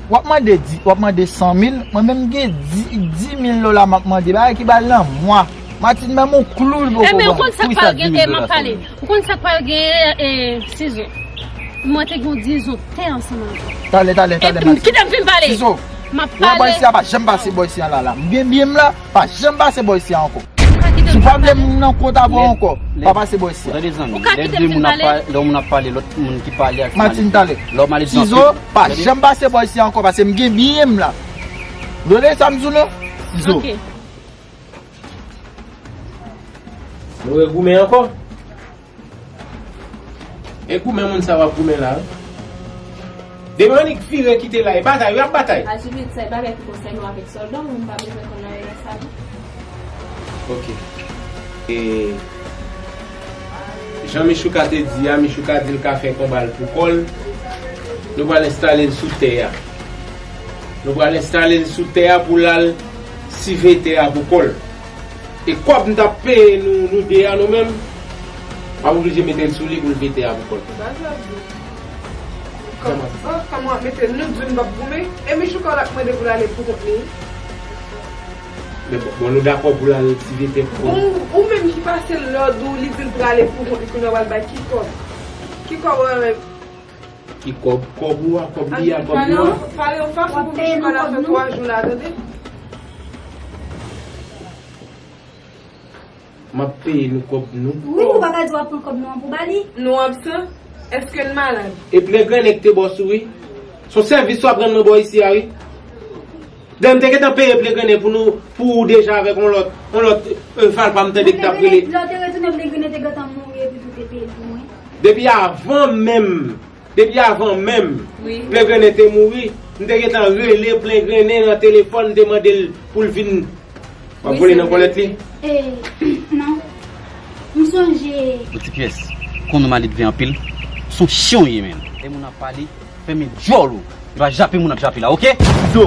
W ap mande di, w ap mande san mil, mwen menm m gen di, di mil dola m ap mande, bagay ki ba l nan mwa. Martine menm yon klou l poko ban m. Enben ou konn sa k pral gen, e m ap pale. Ou konn sa k pral gen, e, Sizo. Mwen te gen yon dizon tè ansanm avè w. Talè, talè, talè, Martine. Kite m fin pale. Sizo. M ap pale. Wè bòy isi a pa janm pase bò isi a la la. M gen biyè m la, pa janm pase bò isi a ankò. Si w pa vle m nan kont avè w ankò, pa pase bò isi a. Ou ka kite m fin pale. Lè moun ap pale, lòt moun ki pale ak Martine talè. Sizo, pa janm pase bò isi a ankò, paske m gen biyè m la. Ou tande sa m di w lan? Sizo. Nou regoumen ankò? E goumen moun sa w ap goumen la wi. Demen annik vire kite la, e batay wi, y ap batay. Ajimit, sa e bagay ki konsène w avèk sòlda w, mwen m pa bezwen konn anyen nan sa non. Ok. E jan Michouka te di a, Michouka di l ka fè konba l pou kò l. Nou pral enstale l sou tè a. Nou pral enstale l sou tè a pou l al sive tè a pou kò l. E kòb m t ap peye nou, nou de a nou menm, m ap oblije mete l sou li pou l vete a pou kò l. Kòman? Kòman w ap mete l? Nou di w n p ap goumen? E Michouka w t ap mande pou l ale pou kont li? Men bon, bon nou dakò pou l al ti vete pou kò l. Bon, ou menm ki pase l lòd ou, li di l prale pou kont li, kounye a w al bay ki kòb? Ki kòb ou renmen? Ki kòb, kòb ou a, kòb li a, kòb nou a. Pale yon fason pou Michouka la fè twa jou la, tande? M ap peye nou kòb nou. Wi, ou pa ka di w ap pran kòb nou an pou ba li. Nou absan? Èske n malad? E plen grennen ki te ba w sou wi. S on sèvis w ap rann nan bò isi a wi. Dan m te gentan peye plen grennen pou nou, pou ou deja avèk on lòt, on lòt e, valpa m tande ki t ap rele. Lè w te retounen plen grennen te gentan mouri epi tou te peye l pou mwen. Depi avan menm. Depi avan menm, Plen Grennen te mouri, m te gentan rele Plen Grennen nan telefòn, m te mande l pou l vin. W ap vole nan kòlèt li? E, non. M sonje. Bon ti pyès, konnen w maledve anpil. S on chen w ye menm. Lè moun ap pale, fèmen djòl ou. E pa jape moun ap jape la, oke? Sizo,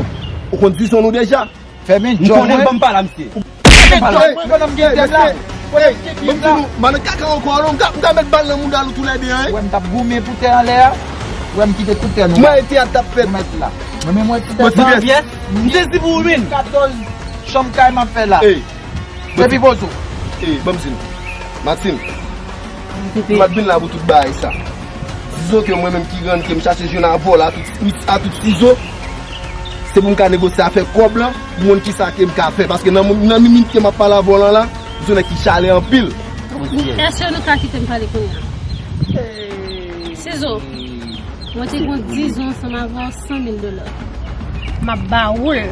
ou konn dizon nou deja? Fèmen djòl mwen. M konnen ban m pale a misye. Fèmen djòl mwen pandan m gen tèm la. Pandan m gen biyè m la. Ban m di nou, m ann kaka ankò alò, m ka, m ka met bal nan mouda nou toulède a wi. Ou wè m t ap goumen pou tè anlè a. Ou wè m kite tout tè nou. Mwen tè a t ap fèt. Ou mèt la. Mwen menm mwen ti tèt. Bon ti pyès. M sezi pou ou menm. Katòz chanm kay m ap fè la. Depi pozo. Ey, ban m di nou. Martine, m pa t vin la pou tout bagay sa. Sizo ke mwen menm ki rann ke m chache jwenn avè w la, a tout, a tout sizo. Se pou m ka negosye afè kòb lan, pou m konn kisa ke m ka fè. Paske nan, nan minit ke m ap pale avè w lan la, m se yon nèg ki chale anpil. Èske nou ka kite m pale kounye a? Sizo, mwen te gen yon dizon ansanm avè w san mil dola. M ap ba ou l.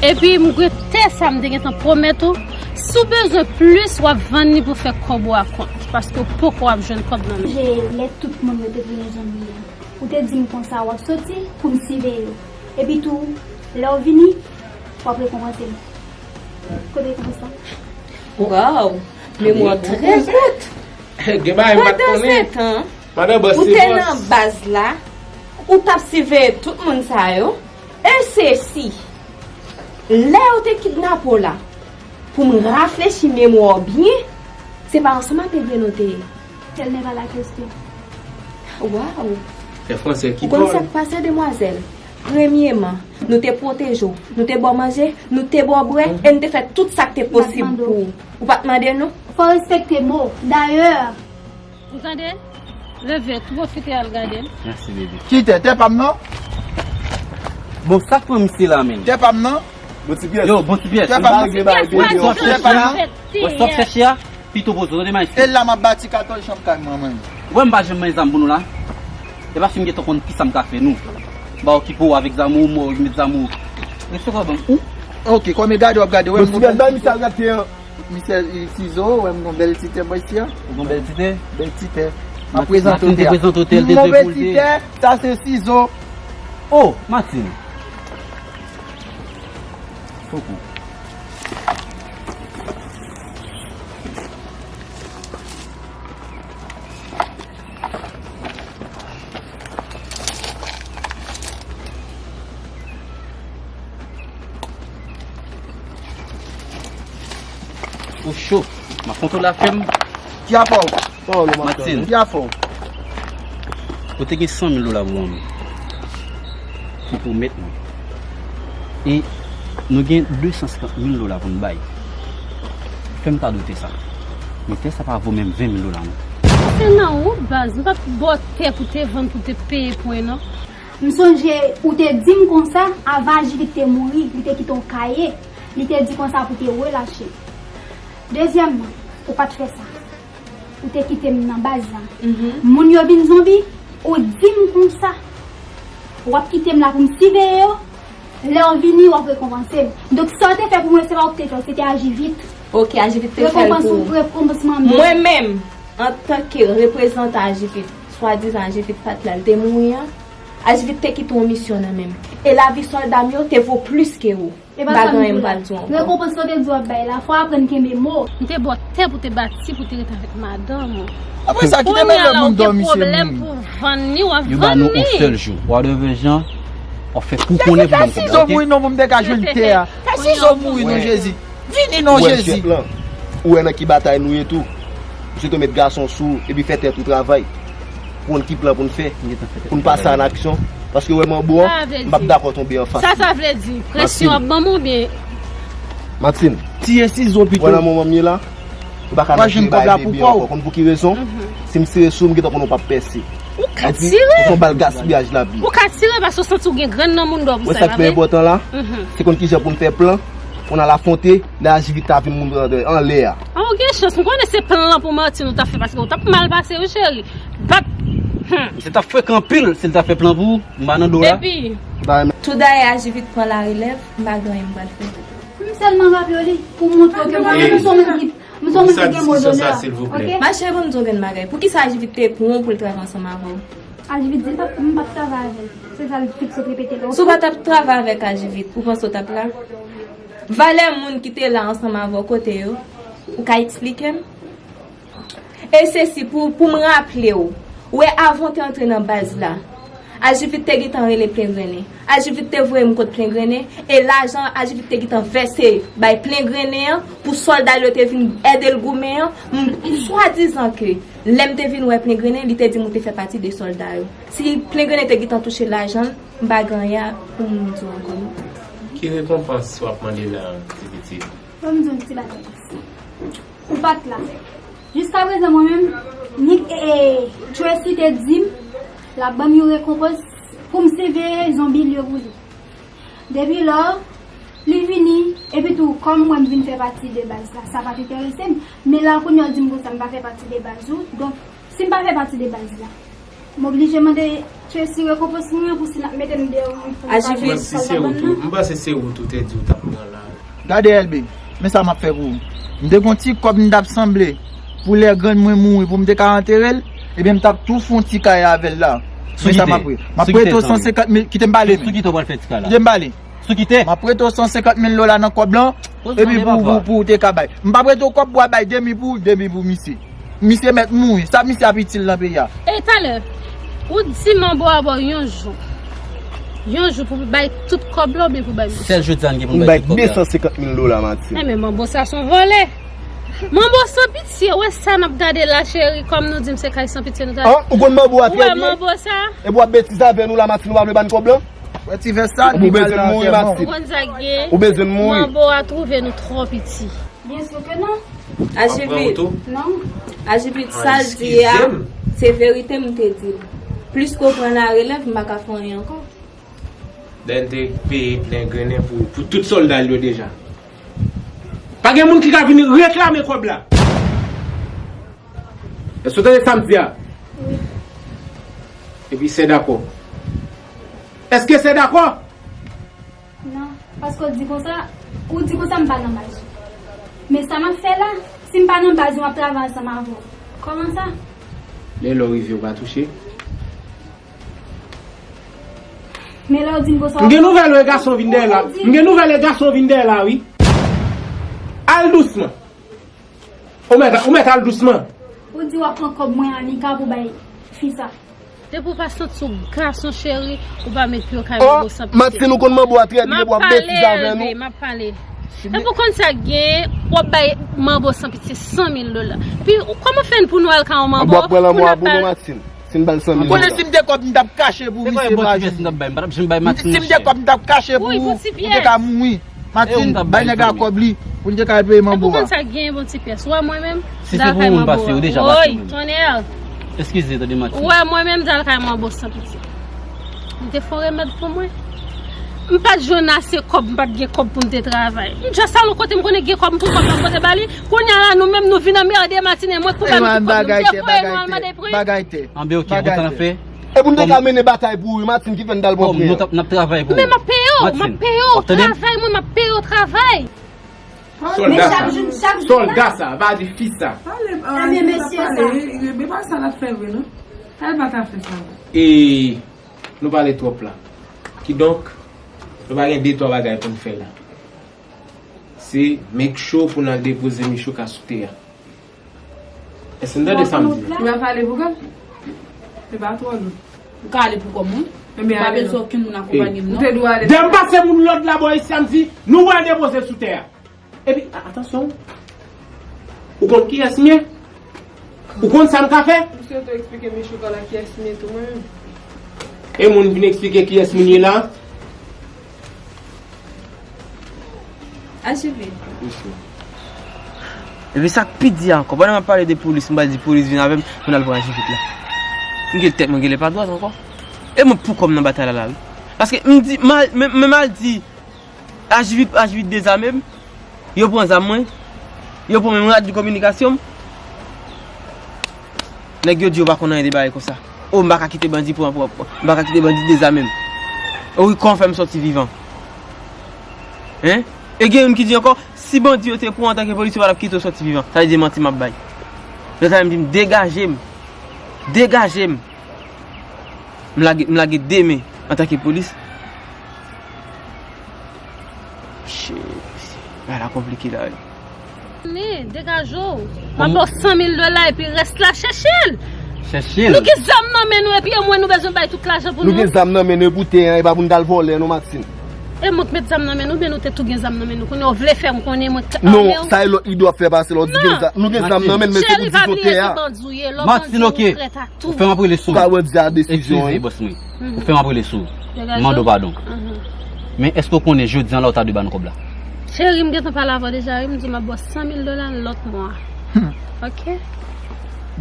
Epi m gen tè sa m te gentan pwomèt ou. Si w bezwen plis, w ap vann li pou fè kòb ou a kont. Paske w poko ap jwenn kòb nan men. Sonje lè tout moun yo te vin nan zòn li an. Ou te di m konsa w ap soti pou m siveye w. Epi tou, lè w vini, w ap rekonpanse m. Kote rekonpans la? Waw! Memwa w trè kout! Gen bagay m pa t konnen. Pandansetan, ou te nan baz la, ou t ap siveye tout moun sa yo. E se si, lè yo te kidnape w la, pou m rafrechi memwa w byen, se pa ansanm ak ebyen nou te ye. Tel n'est pas la question. Waw! Ou konn sa k pase, demwazèl? Premyeman, nou te pwoteje w, nou te ba w manje, nou te ba w bwè, e nou te fè tout sa k te posib pou ou. Ou pa t mande nou? Fò w respekte mo. Dayè, ou tande? Leve, pwofite al gade l. Mèsi, bebe. Ki tè? Tè pa m nan? Bon, sa k pran misye la, menm? Tè pa m nan? Bon ti pyès. Yo, bon ti pyès. Tè pa m nan? Tè pa m nan? Wè sa w ap chèche a? Pito poze w, tande, maestro. E la m ap bati katòz chanm kay mwen, mwen. Ou wè m pa janm manyen zam pou nou la? E paske m gentan konn kisa m ka fè nou. M pa okipe w avèk zam ou, mwen met zam ou. Respekte w ban m. Ou? Ok, kòm e gade w ap gade, wè m gon bèl ti tè. Misye Sizo, wè m gon bèl ti tè bò isi a. Ou gon bèl ti tè? Bèl ti tè. M ap prezante w tè a. Prezante w tè, l te dwe pou l te. Mon peti tè, sa se sizo. Oh, Martine. Koukou. Ou cho. M ap kontwole afè m. Ki afè w? Pawòl ou, Martine. Ki afè w? Ou te gen san mil dola pou mwen. Ou pwomèt mwen. E nou gen de san senkant mil dola pou n bay. Fè m kado tè sa. Men tè sa pa vo menm ven mil dola non. Se nan ou baz, m pa t ba w tè pou te vann pou te peye pwen non. M sonje ou te di m konsa, avan Ajivit te mouri, li te kite yon kaye, li te di konsa pou te relache. Dezyèmman, ou pa t fè sa. Ou te kite m nan baz la. Moun yo vin zonbi, ou di m konsa. W ap kite m la pou m siveye yo. Lè w vini, w ap rekonpanse m. Donk, sa w te fè pou mwen, se pa ou ki te fè l, se te Ajivit. Ok, Ajivit te fè l pou ou. Rekonpans, rekonpansman m. Mwen menm, antanke reprezantan Ajivit, swadizan Ajivit pa t la, l te mouri an, Ajivit te kite yon misyon nan men m. E lavi sòlda m yo te vo plis ke ou. M pa gen anyen m pral di w ankò. Rekonpans yo te di w ap bay la, fò w aprann kenbe mo. M te ba w tè pou te bati, pou te ret avèk madanm ou. Apre sa, kite mèt lè moun dòmi se moun. Pou vann li, w ap vann li. Yo ba nou yon sèl jou. W a de ven jan, w ap fè pou konnen pou ban m kòb la, ok? Fè sizo mouri non, pou m te ka jwenn tè a. Fè sizo mouri non, Jezi. Vini non, Jezi. Ou wè nan ki batay nou ye tou. Ou sot met gason sou ou, epi fè tèt ou travay. Pou konn ki plan pou n fè, pou n pase an aksyon. Paske ou wè manbo an, m p ap dakò tonbe anfas li. Sa sa vle di? Presyon ap ban m oubyen? Martine, tiye sizo pito. Wè nan moman m ye la, ou pa ka nan jere bay bebe ankò. Konn pou ki rezon? Si m tire sou ou, m gentan konnen ou p ap pèse. Ou ka tire. Ou se yon bal gaspiyaj lavi. Ou ka tire paske w santi w gen grenn nan moun dò pou sa, pa vre? Wè sa k pi enpòtan la, se konn kijan pou n fè plan, pou n al afwonte, lè Ajivit ta vin moun anlè a. A, ou gen chans, m konnen se plan pou Martine ou t ap fè, paske ou t ap mal pase wi, cheri. Bat. Hmm. Misye t ap frekan anpil, si l ta fè plan pou ou, m pa nan do la. Epi, tou dayè Ajivit pran larelèv, m pa gen anyen m pral fè. M sèlman raple w li, pou montre w ke mwen menm, m se yon moun ki, m se yon moun ki gen mo donè, ok? Ma chère, ban m di w yon grenn bagay. Poukisa Ajivit te pran w pou l travay ansanm avè w? Ajivit di l p ap, m p ap travay avè l. Se sa l fiks ap repete la, ok? Si w pa t ap travay avèk Ajivit, ou panse w t ap la? Valè moun ki te la ansanm avè w, kote yo? Ou ka eksplike m? E sesi, pou, pou m raple w, ou wè avan w te antre nan baz la, Ajivit te gentan rele Plengrennen. Ajivit te voye m kot Plengrennen, e lajan Ajivit te gentan vèse bay Plengrennen an pou sòlda l yo te vin ede l goumen an, m, swadizan ke lè m te vin wè Plengrennen, li te di m ou te fè pati de sòlda yo. Si Plengrennen te gentan touche lajan l, m pa gen anyen pou m di w ankò non. Ki rekonpans w ap mande la, ti pitit? Ban m di w yon ti bagay. Ou pa t la. Jiskaprezan, mwen menm, Nick, e, e, Tracy te di m l ap ban m yon rekonpans pou m siveye zonbi l yo pou li. Depi lò, li vini, epi tou, kòm mwen m vin fè pati de baz la, sa pa t enterese m. Men la, kounye a, w di m konsa, m pa fè pati de baz ou. Donk, si m pa fè pati de baz la, m oblije mande Tracy rekonpans mwen an pou si l ap mete m deyò pou m pa jwenn sòlda bann nan. M panse se ou tou te di w t ap pran la. Gade, Elbe, men sa m ap fè pou ou. M te gon ti kòb m t ap sanble pou lè grann mwen mouri pou m te ka antere l, ebyen m t ap tou fè yon ti kay avè l la. Men sa m ap fè. M ap prete w san senkant mil, kite m pale, men. Sou kite w pral fè ti kay la? Kite m pale. Sou kite? M ap prete w san senkant mil dola nan kòb lan, epi pou, pou, pou w te ka bay. M p ap prete w kòb pou w al bay demi pou, demi pou misye. Misye mèt mouri. Sa misye ap itil nan peyi a? E talè, ou di manbo a ba w yon jou. Yon jou pou bay tout kòb la oubyen pou bay misye? Sèl jodi a n gen pou n bay tout kòb la. M bay de san senkant mil dola, Martine. Enben, manbo sa se yon vòlè. Manbo san pitye, wè sa n ap gade la, cheri, kòm nou di m se kay san pitye nou ta. An, ou konn manbo a trè byen. Ou wè manbo sa? Epi w ap betize avè nou la, Martine, ou pa vle ba n kòb lan? Wè ti vès sa, ou bezwen mouri, Martine. Ou konn sa k gen? Ou bezwen mouri. Manbo a twouve nou twò piti. Byen si ke non. Ajivit. Non. Ajivit, sa l di a, se verite m te di l. Plis ke w pran larelèv, m pa ka fè anyen ankò. Dèn te peye Plengrennen pou, pou tout sòlda l yo deja. Pa gen moun ki ka vin reklame kòb la. Èske w tande sa m di a? Wi. Epi se dakò. Èske se dakò? Non, paske w di konsa, ou di konsa m pa nan baz ou. Men sa m ap fè la, si m pa nan baz ou, m ap travay ansanm avè w. Kòman sa? Lè lè w rive, ou pa touche. Men lè w di m konsa. M gen nouvèl, e gason vin dèyè la. M gen nouvèl, e gason vin dèyè la, wi. Al dousman. Ou mèt, ou mèt al dousman. Ou di w ap pran kòb mwen Anika pou bay fi sa. Depi w pa santi w gason cheri, ou pa met pye w kay manbo san pitye. Matin, ou konn manbo a trè byen, w ap betize avè nou. M ap pale. Epi w konn sa k genyen, w ap bay manbo san pitye san mil dola. Epi kòman fè n pou nou al kay yon manbo? Manbo ap pran lanmò a pou nou, Matin. Si n ba l san mil dola. Konnen si m te kòb, m t ap kache pou misye pa jwenn. Si m te kòb, m t ap kache pou ou, ou te ka mouri. Matin, bay nèg la kòb li, pou l te ka al peye manbo a. Epi w konn sa k genyen, bon ti pyès. Ou wè mwen menm, m t al kay manbo a. Woy, tonnè. Eskize, tande Matin. Ou wè mwen menm, m t al kay manbo san pitye. M te fè yon remèd pou mwen. M pa t jwenn ase kòb, m pa t gen kòb pou m te travay. M just al yon kote m konnen gen kòb, m pran kòb la m pote ba li. Kounye a la, nou menm nou vin anmède Matin e mwen k pou ba m ti kòb nou. M te voye nou al mande pri. Bagay tè. Anben, oke, bon, sa n ap fè. E pou n te ka mennen batay pou ou, Matin ki fè n t al pran pri an. N ap travay pou ou. Men m ap peye w, m ap peye w. Travay mwen, m ap peye w travay. Sòlda sa. Sòlda sa, va di fi sa. Ebyen, mesye sa. E pa sa l ap fè vre, non. Sa l pa ka fè sa vre. E nou pale twòp la. Kidonk, nou pa gen de twa bagay pou n fè la. Se make sure pou n al depoze Michouka sou tè a. Èske n tande sa m di? Ou va pale pou kòb? Se pa twò lou. Ou ka ale pou kòb mwen. Ou pa bezwen okenn moun akonpanye m, non. Dè m pase moun lòd la bò isi a, m di, nou pral depoze l sou tè a. Epi, a, atansyon. Ou konn kiyès m ye? Ou konn sa m ka fè? Misye tou eksplike Michouka la kiyès m ye tou mwen menm. E moun vin eksplike kiyès moun ye la? Achive. Epi sa k pi di a ankò, pandan m ap pale de polis, m pral di polis vin avè m pou n al pran Ajivit la. M gen tèt mwen genlè pa dwat ankò. E mwen pou kòm nan batay la la wi. Paske m di, men m al di Ajivit, Ajivit dezame m, yo pran zam mwen, yo pran menm rad de kominikasyon m. Nèg yo di yo pa konn anyen de bagay konsa. O, m pa ka kite bandi pran, pran, pran, m pa ka kite bandi dezame m. O wi, kòman fè m sòti vivan? Hein? E gen youn ki di ankò, si bandi yo te pran w antanke polis, yo pa t ap kite w sòti vivan. Sa vle di manti m ap bay. Lòt la menm di m degaje m. Degaje m. M lage, m lage de men antanke polis. Shit, bagay la konplike la wi. Ni, degaje w. M ap ba w san mil dola epi rès la chèche l. Chèche l. Nou gen zam nan men nou epi yo mwen nou bezwen bay tout lajan pou nou. Nou gen zam nan men nou e pou tè an, e pa pou n t al vòlè non Matin. E mwen k met zam nan men nou, oubyen nou te tou gen zam nan men nou? Kounye a w vle fè m konnen mwen k ame w? Non, sa e lòt lide w ap fè pase la, w di gen zam. Nou gen zam nan men n, men se pou di zòt tè a. Cheri, pa bliye se bandi w ye. Lè w bandi w prèt a tou. Ou fè m ap rele sou ou. Ou ka wè di a desizyon wi. Eskize bòs mwen. Ou fè m ap rele sou ou. M mande w padon. Men èske w konnen jodi an la w ta dwe ba n kòb la? Cheri, m gentan pale avè w deja wi, m di w m ap ba w san mil dola lòt mwa. Oke?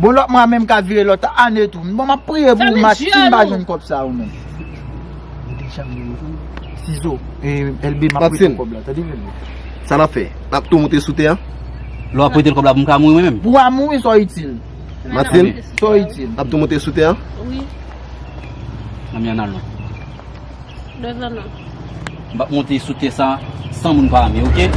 Bon, lòt mwa menm ka vire lòt ane tou. Bon, m ap priye pou ou Matin pa jwenn kòb sa ou menm. Ou deja mouri tou. Sizo, e, L B, m ap prete kòb la, tande L B. Sa n ap fè? N ap tou moute sou tè a? Lè w ap prete l kòb la pou m ka mouri mwen menm? Pou w a mouri, sa w itil? Matin? Sa w itil? N ap tou moute sou tè a? Wi. Ann al non. Devan non. M p ap monte sou tè sa san moun pa ame, oke?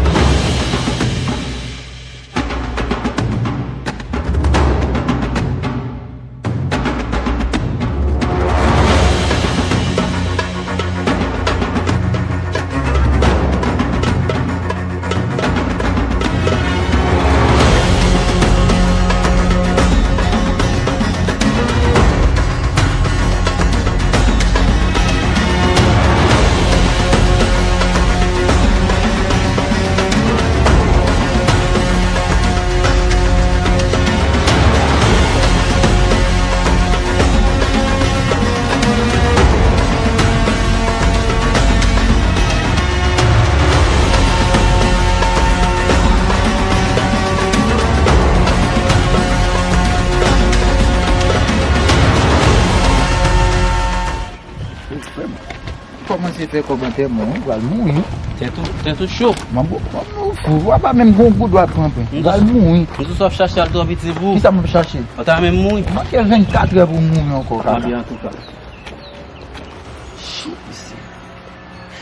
Kòmanse fè kòmantè mwen, ou pral mouri. Tèt ou, tèt ou cho. Manbo, manbo fou, w pa menm gon goud w ap pran pwen. Ou pral mouri. M sou sa w ap chache al twò piti pou ou. Kisa m ap chache? Ou ta menm mouri. Manke vennkat è pou w mouri ankò, kaka. Antouka.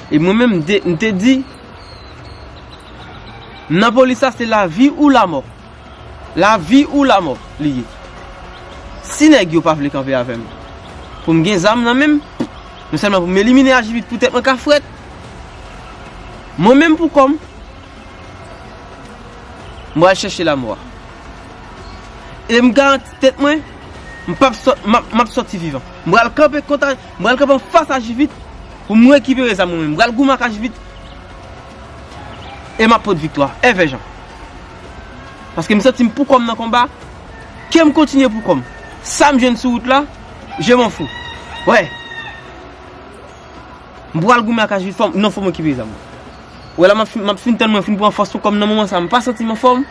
E mwen menm, m te, m te di, nan polis la, se lavi ou lamò. Lavi ou lamò li ye. Si nèg yo pa vle kanpe avè m, pou m gen zam nan men m, non sèlman pou m elimine Ajivit pou tèt mwen ka frèt, mwen menm pou kò m, m pral chèche lamò a. E m garanti tèt mwen, m p ap sò-, m ap, m ap sòti vivan. M pral kanpe kont a, m pral kanpe anfas Ajivit pou m rekipere zam mwen menm. M pral goumen ak Ajivit e m ap pot viktwa. Èvè Jan. Paske m santi m pou kò m nan konba, ke m kontinye pou kò m. Sa m jwenn sou wout la, je m'en fous. Wè. M pral goumen ak Ajivit, fò m, non, fò m rekipere zam mwen. Wè la, m ap fin, m ap fin tann mwen fin pran fòs pou kò m nan moman sa. M pa santi m anfòm.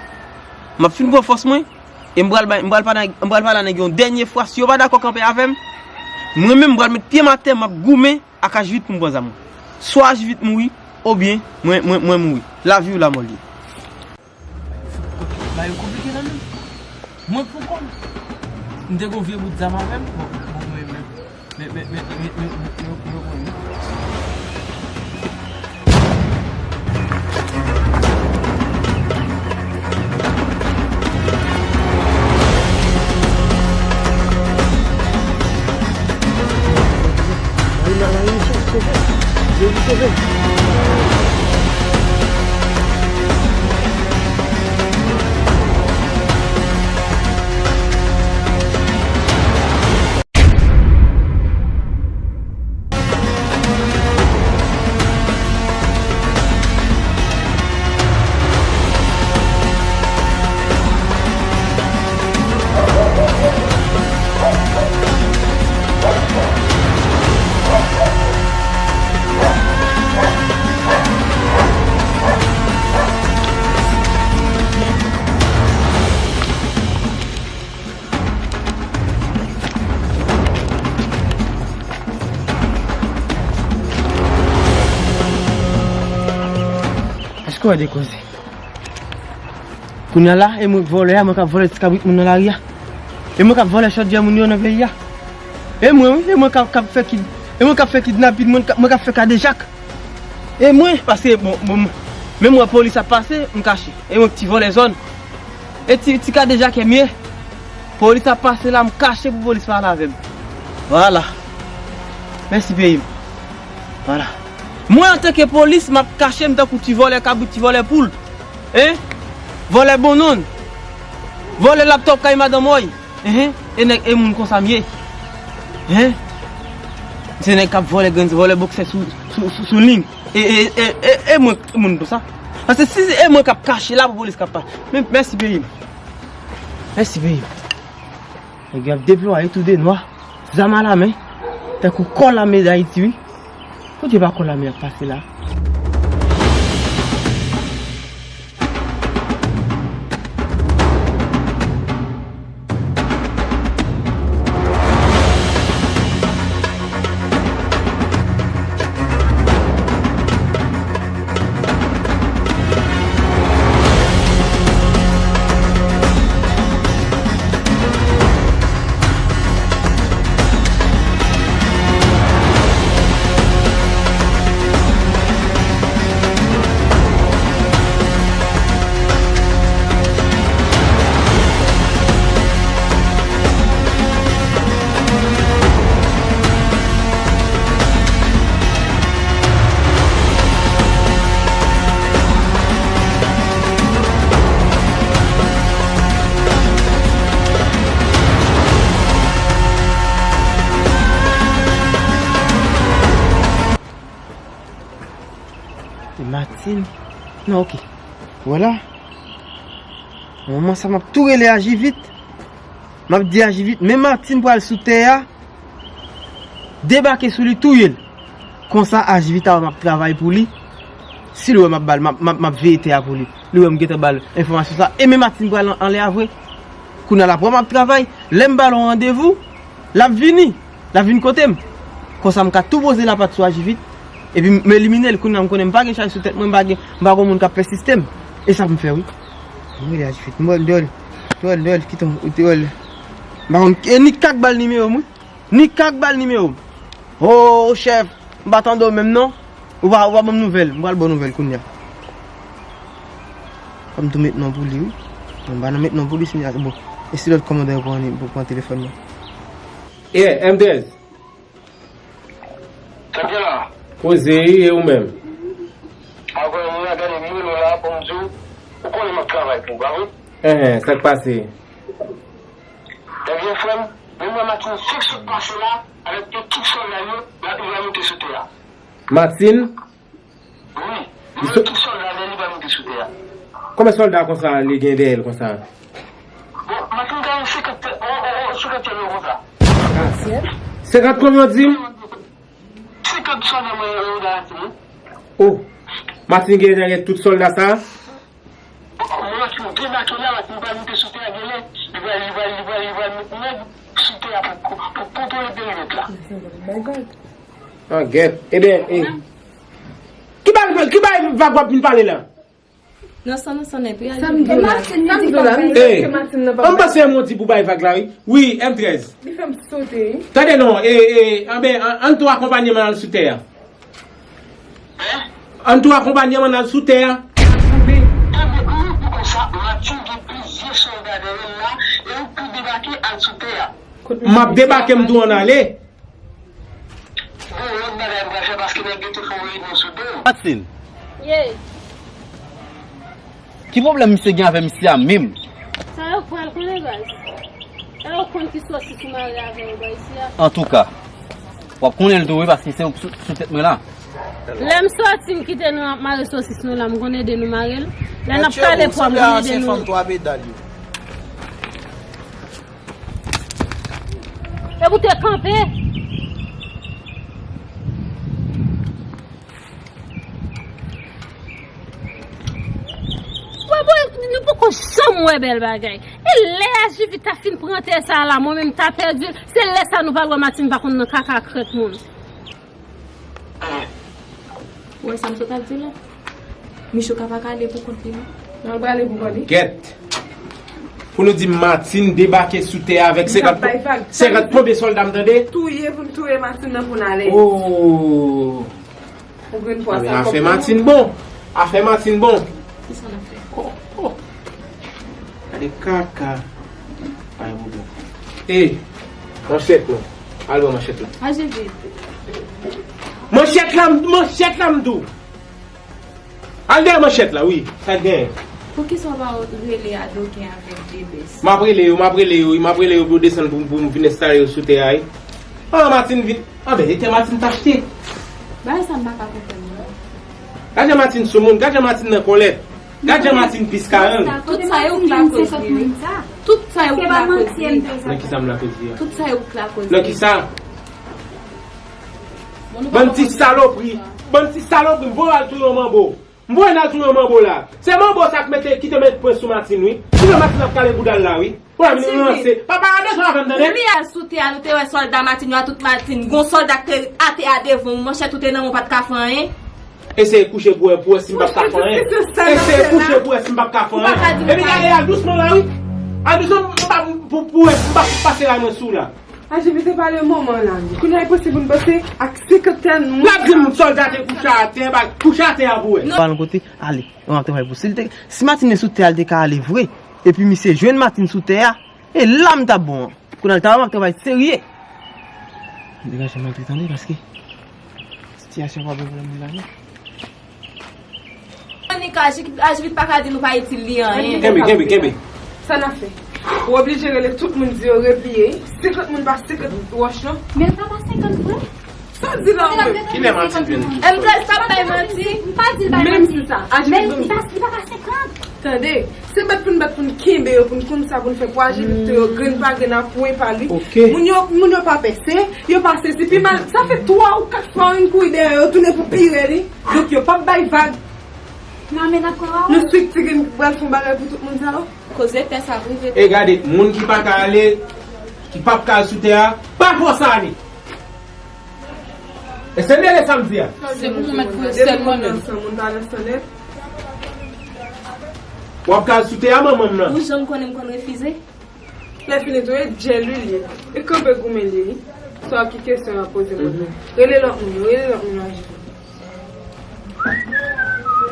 M ap fin pran fòs mwen. E m pral bay, m pral pale, m pral pale a nèg yo yon dènye fwa. Si yo pa dakò kanpe avè m, mwen menm, m pral met pye m atè, m ap goumen ak Ajivit pou m pran zam mwen. Swa Ajivit mouri, oubyen mwen, mwen, mwen mouri. Lavi ou lamò l ye. Bagay yo konplike nan men m. Mwen pou kò m. M te gon vye bout zam avè m. Bon, bon, mwen menm. Men, men, men, men, men, men, men, men, men. Èske w wè de koze? Kounye a la, e mwen k vòlè a, mwen k ap vòlè ti kabrit moun nan lari a. E mwen k ap vòlè chòdyè moun yo nan peyi a. E mwen, wi, e mwen k ap, k ap fè kid-, e mwen k ap fè kidnapin, mwen k ap, mwen k ap fè kadejak. E mwen, paske, bon, bon, menm wè polis ap pase, m kache. E mwen k ti vòlè zòn. E ti, ti kadejakè m ye. Polis ap pase la, m kache pou polis pale avè m. Vwala. Mèsi peyi m. Vwala. Mwen, antanke polis, m ap kache m tankou ti vòlè kabrit, ti vòlè poul. Hein? Vòlè bonnann. Vòlè laptòp kay madanm, woy. Hein? E nèg, e moun konsa m ye. Hein? Se nèg k ap vòlè grenn, vòlè bòksè sou, sou, sou, sou liy. E, e, e, e, e mwen, moun konsa. Paske si e mwen k ap kache la pou polis k ap pa. Men, mèsi peyi m. Mèsi peyi m. Nèg yo ap deplwaye tou de nwa, zam alamen, tankou kò lame Dayiti, wi. Kote pa kò lame ap pase la? E Martine. Non, ok. Vwala. Nan moman sa, m ap tou rele Ajivit. M ap di Ajivit, men Martine pral sou tè a. Debake sou li, touye l. Konsa, Ajivit a wè m ap travay pou li. Si li wè m ap ba l, m ap, m ap, m ap veye tè a pou li. Li wè m gentan ba l enfòmasyon sa. E men Martine pral an-, anlè a vre. Kounye a l ap wè m ap travay. Lè m ba l yon randevou, l ap vini. L ap vin kote m. Konsa m ka tou poze lapat sou Ajivit. Epi m elimine l. Kounye a m konnen m pa gen chay sou tèt mwen, m pa gen, m pa gen moun k ap pèsiste m. E sa pou m fè, wi. M rele Ajivit. M wè l, dwòl. Dwòl, dwòl, kite m, dwòl. M pa konn, e Nika k ba l nimewo m, wi. Nika k ba l nimewo m. O, chèf, m pa tande w menm non. Ou pa, ou pa ban m nouvèl. M pral ba w nouvèl kounye a. Fò m tou met non pou li, wi. Bon, m pa nan met non pou li, si, bon. E si lòt kòmandan yo pran, pou pran telefòn nan? Yeah, M trèz. Sa k gen la? Poze, wi, e ou menm? Avan, mwen gade mwen la pou m di w, ou konnen m ap travay pou ou, pa vre? Enhen, sa k pase? Ebyen, frè m, menm lè Martine fèk sot pase la, avèk tout, tout sòlda yo, l ap, li va monte sou tè a. Martine? Wi, li, tout sòlda li, li va monte sou tè a. Konbyen sòlda konsa li gen dèyè l konsa? Bon, Martine gen senkant, o, o, o, senkant sòlda konsa. Senkant konbyen w di m? Senkant sòlda mwen yo la, wi. Oh, Martine gen dèyè tout sòlda sa? Bon, Martine debake la, Martine va monte sou tè a, genlè li va, li va, li va, li va met nèg sou tè a pou, pou kontwole perimèt la. An gèt. Ebyen, e, ki bagay, ki bagay vag w ap vin pale la? Nan san, nan san nèt, wi. Sa m di w la, sa m di w la, m di w la, m panse yon moun di pou bay vag la, wi. Wi, M trèz. Li fè m sote, wi. Tande non, e, e, anben, an, ann tou akonpanye m al sou tè a. Ann tou akonpanye m al sou tè a. Ebyen, wi, pou konsa, Martine gen plizyè sòlda dèyè l la, e ou pou debake al sou tè a. M ap debake m tou ann ale. Bon, lòt bagay m pral fè paske nèg yo te fè yon reyinyon sou do. Martine. Ye. Ki pwoblèm misye gen avè misye a menm? Sa yo pral konnen baz. Sa yo konn ki sòsis ou mare avè yo bò isi a. Antouka, w ap konnen l tou wi paske se ou k sou, sou tèt mwen la. Lè m sòti m kite nou ap mare sòsis nou la, m konn ede nou mare l. Lè n ap pale pwa m konn ede nou. Epi w te kanpe. Wè, bon, nou poko janm wè bèl bagay. E lè Ajivit ta fin pran tè sa la, mwen menm ta pèdi l. Se lè sa nou pral wè Martine pa konn nan kaka krèt moun. Ou wè sa m sot ap di la? Michou ka pa ka ale pou kont li non. Nan l prale pou kont li. Gèt. Pou nou di Martine debake sou tè a avèk senkant, senkant konbyen sòlda m tande? Touye pou n touye Martine nan pou n ale. Oh. Ou grenn pwa sa. Afè Martine bon. Afè Martine bon. Kisa n ap fè? Oh, oh. Gade kaka. Pa gen pwoblèm. E, manchèt non. Al pran manchèt la. Aje vit. Manchèt la, m, manchèt la m di w. Al dèyè manchèt la, wi. Sa k genyen? Poukisa w pa rele Adoken avèk Debès? M ap rele yo, m ap rele yo, wi, m ap rele yo pou yo desann pou, pou m vin enstale yo sou tè a, wi. Ah, Martine vin. Anben, e tè Martine t achte. Bagay sa m pa ka konprann non. Gad jan Martine sou moun, gad jan Martine nan kòlè. Gad jan Martine pis karang. Tout sa yo k lakoz li, wi. Tout sa yo k lakoz li. Nan kisa m lakoz li a? Tout sa yo k lakoz li. Nan kisa? Bann ti salopri. Bann ti salopri, m voye al touye yon manbo. M voye n al touye yon manbo la. Se manbo sa k mete, ki te met pwen sou Martine, wi. Touye Martine ap kale bouda l la, wi. Pwoblèm li ranse. Pa pale de sa avè m, tande? Lè m al sou tè a, nou te wè sòlda Martine yo a tout Martine. Gon sòlda k te atè a devan w, manchèt ou te nan men w, pa t ka fè anyen. Eseye kouche pou wè, pou wè si m p ap ka fè anyen. Eseye kouche pou wè si m p ap ka fè anyen. Epi gade, al dousman la, wi. Al dousman, m pa, pou, pou wè si m p ap pase ray mwen sou w la. Ajivit te pale manman la. Kounye a, e posib pou n panse ak senkant moun. L ap di m sòlda te kouche atè, ba, kouche atè a pou wè. Ba nou kote, ale, yon ap travay pou. Si l te, si Martine sou tè a, l te ka ale vre. Epi misye jwenn Martine sou tè a, e la m t ap bon an. Kounye a l ta wè m ap travay serye. Degaje m antre tande paske sitiyasyon pa bon pou moun la non. Monika, Ajivit pa ka di nou pa itil li anyen. Kenbe, kenbe, kenbe. Sa n ap fè? Ou oblije rele tout moun di yo repliye. Senkant moun pa senkant wòch non. Men pa pa senkant vre. Sa w di la ou menm? Kilè Martine vin? M trèz pa bay manti. M pa di l bay manti. Menm si sa, Ajivit vin. Men li pa, li pa ka senkant. Tande, se bat pou n bat pou n kenbe yo, pou n konn sa pou n fè pou Ajivit yo, grenn pa grenn a pwen pa li. Moun yo, moun yo pa pèse, yo pa sezi. Pi mal, sa fè twa ou kat fwa wi n kouri dèyè yo, tounen pou pire li. Donk yo p ap bay vag. Nan men n ap pran wawon. Nou swit ti grenn pral fè yon bagay pou tout moun sa yo. Koze tè sa prive. E gade, moun ki pa ka ale, ki p ap ka al sou tè a, pa fòs ale. E se mele sa m di a. Se pou mwen mèt pou yo sèlman menm. San moun pa nan san nèt. W ap ka al sou tè a manman m nan. Ou janm konnen m konn refize? Lè fini tou, e djèl li li ye. E kanpe goumen li ye. Sa ki kesyon y ap poze moun nan. Rele lòt moun yo, rele lòt moun yo aji.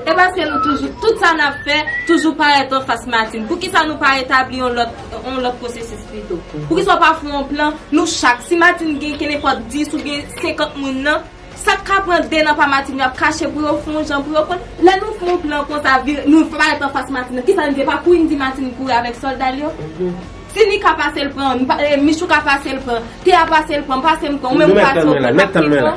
E paske nou toujou, tout sa n ap fè, toujou parèt anfas Martine. Poukisa nou pa etabli yon lòt, yon lòt pwosesis pito? Poukisa w pa fè yon plan? Nou chak, si Martine gen kenenpòt dis oubyen senkant moun nan, sa k ka pran de nan pa Martine, y ap kache pou yo fè yon jan pou yo konn. Lè nou fè yon plan konsa, vire, nou parèt anfas Martine nan, kisa n di? E pa kouri n di Martine kouri avèk sòlda l yo? Si Nika pase l pran, m pa- eh, Michou ka pase l pran, Thea pase l pran, pase m pran, ou menm ou pase w pran, n ap pran.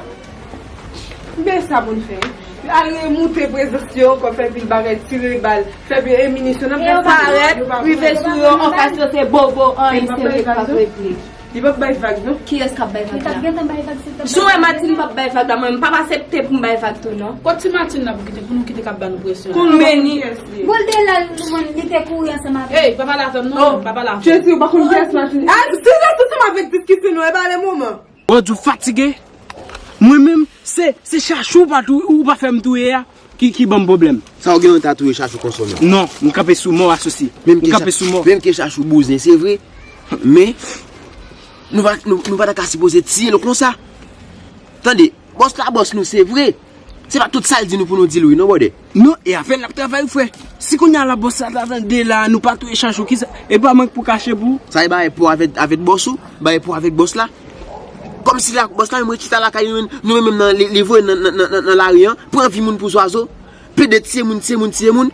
Men sa pou n fè. Al remoute prezans yo ankò, fè pil bagay, tire bal, fè pil eminisyon. N ap fè sa, yo pa parèt, rive sou yo, anfas yo se bobo, anyen serye k ap regle. Li p ap bay vag, non? Kiyès k ap bay vag la? Li t ap gentan bay vag, se l t ap bay vag. Jan w wè Martine p ap bay vag la, mwen, m p ap aksepte pou m bay vag tou, non. Kot ti Matin nan pou kite, pou nou kite k ap ba nou presyon? Pou l meni. Bon, l te la, li te kouri ansanm avè l. Ey, pa pale avè m non, pa pale avè m. Jezi, ou pa konn kiyès Matin. Ah, silans ansanm avèk diskisyon nou, e pa le moman. Ou di w fatige? Mwen menm, se, se chachou ou pa tou, ou pa fè m touye a ki, ki ban m pwoblèm. Sa w gen yon ta touye chachou konsa menm? Non, m kanpe sou mò asosi. M kanpe sou mò. Menm ke chachou bouzen, se vre. Men, nou pa, nou, nou pa ta ka sipoze tiye l konsa. Tande, bòs la bòs nou, se vre. Se pa tout sa l di nou pou nou di l wi, non, brother. Non, e avè l n ap travay, frè. Si kounye a la bòs la ta tande la, nou pa touye chachou, kisa? E pa mwen k pou kache pou ou. Sa e bagay pou avèk, avèk bòs ou, bagay pou avèk bòs la. Kòmsi la, bòs la menm rete chita lakay nou, nou menm nan, li, li voye nan, nan, nan, nan, nan lari an, pran vi moun pou zwazo, pede tiye moun, tiye moun, tiye moun.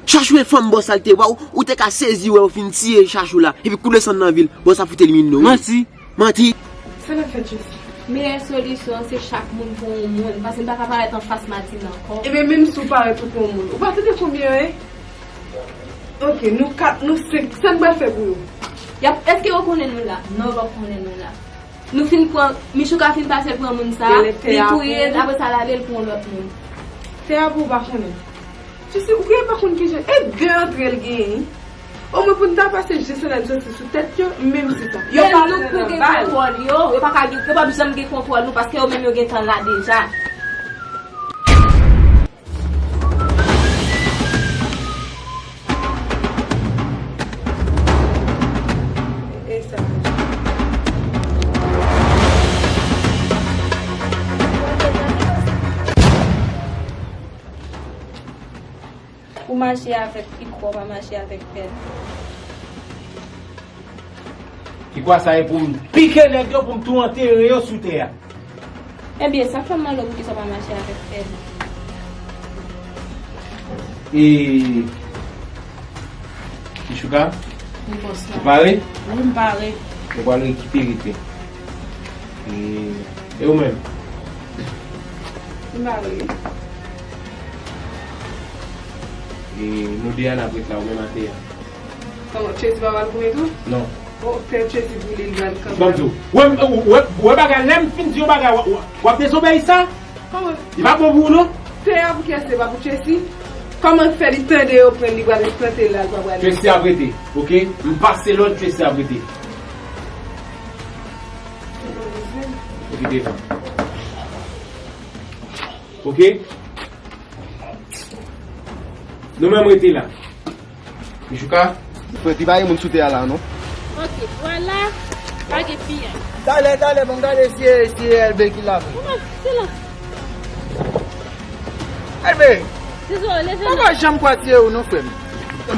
Chachou e fanm bòs la l te ba w, ou te ka sezi wè yo fin tiye chachou la, epi koule sann nan vil, bòs la fout elimine w wi. Manti. Manti. Sa n ap fè Jezi? Meyè solisyon an se chak moun pran yon moun, paske m pa ka parèt anfas Matin ankò. Ebyen menm si w parèt ou pran yon moun, ou pa tande konbyen yo ye? Ok, nou kat, nou senk, sa n pral fè pou yo? Y ap, èske yo konnen nou la? Non, yo p ap konnen nou la. Nou fin pran, Michouka fin pase l pran moun sa, li touye l, apre sa l ale l pran yon lòt moun. Tè a pou w pa konnen. Jezi, ou gen pa konn kijan, e de antre l genyen. Omwen pou n ta pase jis nan soti sou tèt yo, menm si sa. Yo pa pran nan bal. Yo pa ka gen, yo p ap janm gen kontwòl nou paske yo menm yo gentan la deja. Ou mache avèk pikò, pa mache avèk pèl. Ki kwa sa e pou m pike nèg yo, pou m tou antere yo sou tè a? Ebyen, sa fè m mal, poukisa w pa mache avèk pèl? E, Michouka, ou pare? Wi, m pare. Nou pral rekipere tè. E, e ou menm? M pare. E nou de a n ap ret la, ou menm atè a. Kòman, Chesi pa pral kouri tou? Non. O, tèt Chesi boule, li pral kanpe. Ban m di w. Wè, wè, wè bagay, lè m fin di yon bagay, w, w, w ap dezobèyi sa? Kòman? Li pa bon pou ou non? Tè a pou kiyès, se pa pou Chesi? Kòman fè li tande yo pran li pral plante la, li pa pral. Chesi ap rete, oke? M pase lòd, Chesi ap rete. Oke, devan. Oke? Nou menm rete la. Michouka? Frè, pi pa gen moun sou tè a la, non? Ok, vwala. Pa gen piyay. Talè, talè, bon, gade si, si Elbe ki la. Kòman? Se la. Elbe! Dezole, leve non. Poko janm kwè se ou, non, frè m.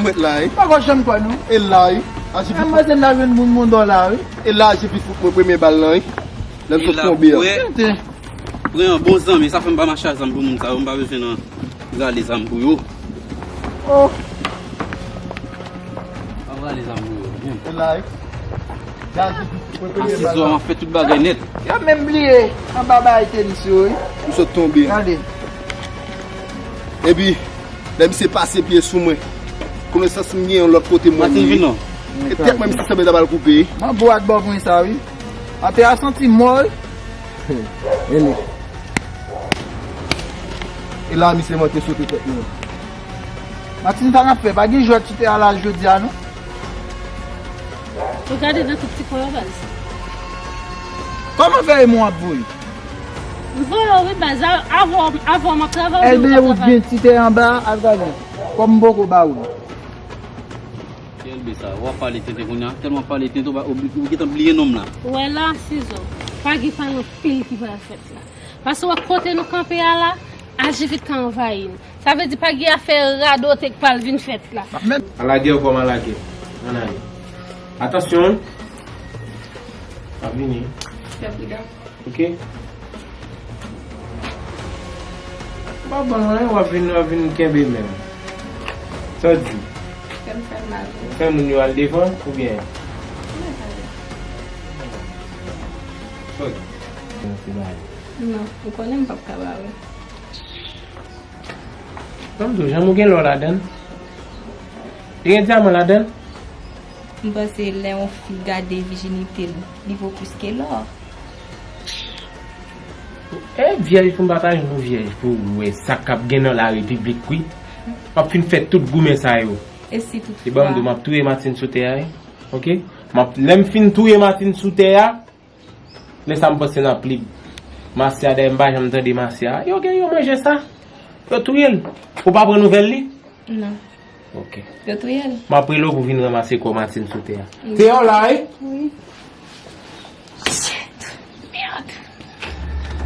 Mwen la, wi. Poko janm kwè, non. E la, wi. Mwen se la jwenn moun mondò la, wi. E la, je pi fout mwen premye bal lan, wi. Lè m sot tonbe an. Pran yon bon zanmi, sa fè m pa mache a zanmi pou moun sa yo, m pa bezwen nan rale zam pou yo. Oh. Pa rale zam pou yo. Byen. E la, wi. Asizo a fè tout bagay nèt. Y ap menm bliye anba bagay tenis yo, wi. M sot tonbe. Gade. Epi, lè misye pase pye sou mwen, konesans m gen yon lòt kote mwen. Matin vin non. E tèt mwen, misye sanble ta pral koupe. Mwen bo ak bò mwen sa, wi. Atè a santi mò, wi. Ele. E la, misye monte sote tèt mwen. Matin, sa n ap fè? Pa gen jwèt sou tè a la jodi a, non? Ou gade nan tout ti kò yo, baz. Kòman fè e mwen ap voye? M voye w, wi, baz. A-, avan, avan m ap travay, ou pa travay. Elbe, ou byen ti tè anba, al gade. Kòm m poko ba ou. Elbe sa, w ap pale tenten kounye a. Tèlman w ap pale tenten, ou pa, ou, ou gentan bliye non m la. Ou wè la, Sizo. Pa gen pale anpil ki pral fèt la. Paske w wè kote nou kanpe a la, Ajivit ka anvayi n. Sa vle di pa gen afè radote k pral vin fèt la. Alagè w kòm alagè. Ann ale. Atansyon. M ap vini. Fè pridan. Ok. Ou pa ban mwen, w ap vin, w ap vin kenbe menm. Sa w di? Fè m fè mal. Fè moun yo al devan, oubyen? Sa w di? Non, ou konnen m p ap ka ba ou. Ban m di w, janm ou gen lò ladan l? Li gen dyaman ladan l? M panse lè yon fi gade vijinite l, li vo plis ke lò. E vyèj pou m pa ta jwenn yon vyèj pou ou wè sa k ap gen nan larepiblik wi. M ap fin fè tout goumen sa yo. E si tout fwa? E ban m di w, m ap touye Martine sou tè a wi. Ok? M ap, lè m fin touye Martine sou tè a, lè sa m panse n ap lib. Masya dayè m pa janm tande masya. Yo gen yo manje sa. Yo touye l. Ou pa pran nouvèl li? Non. Ok. Yo touye l. M ap rele w pou vin ranmase kò Martine sou tè a. Wi. Tè a w la wi? Wi. Shit. Merde.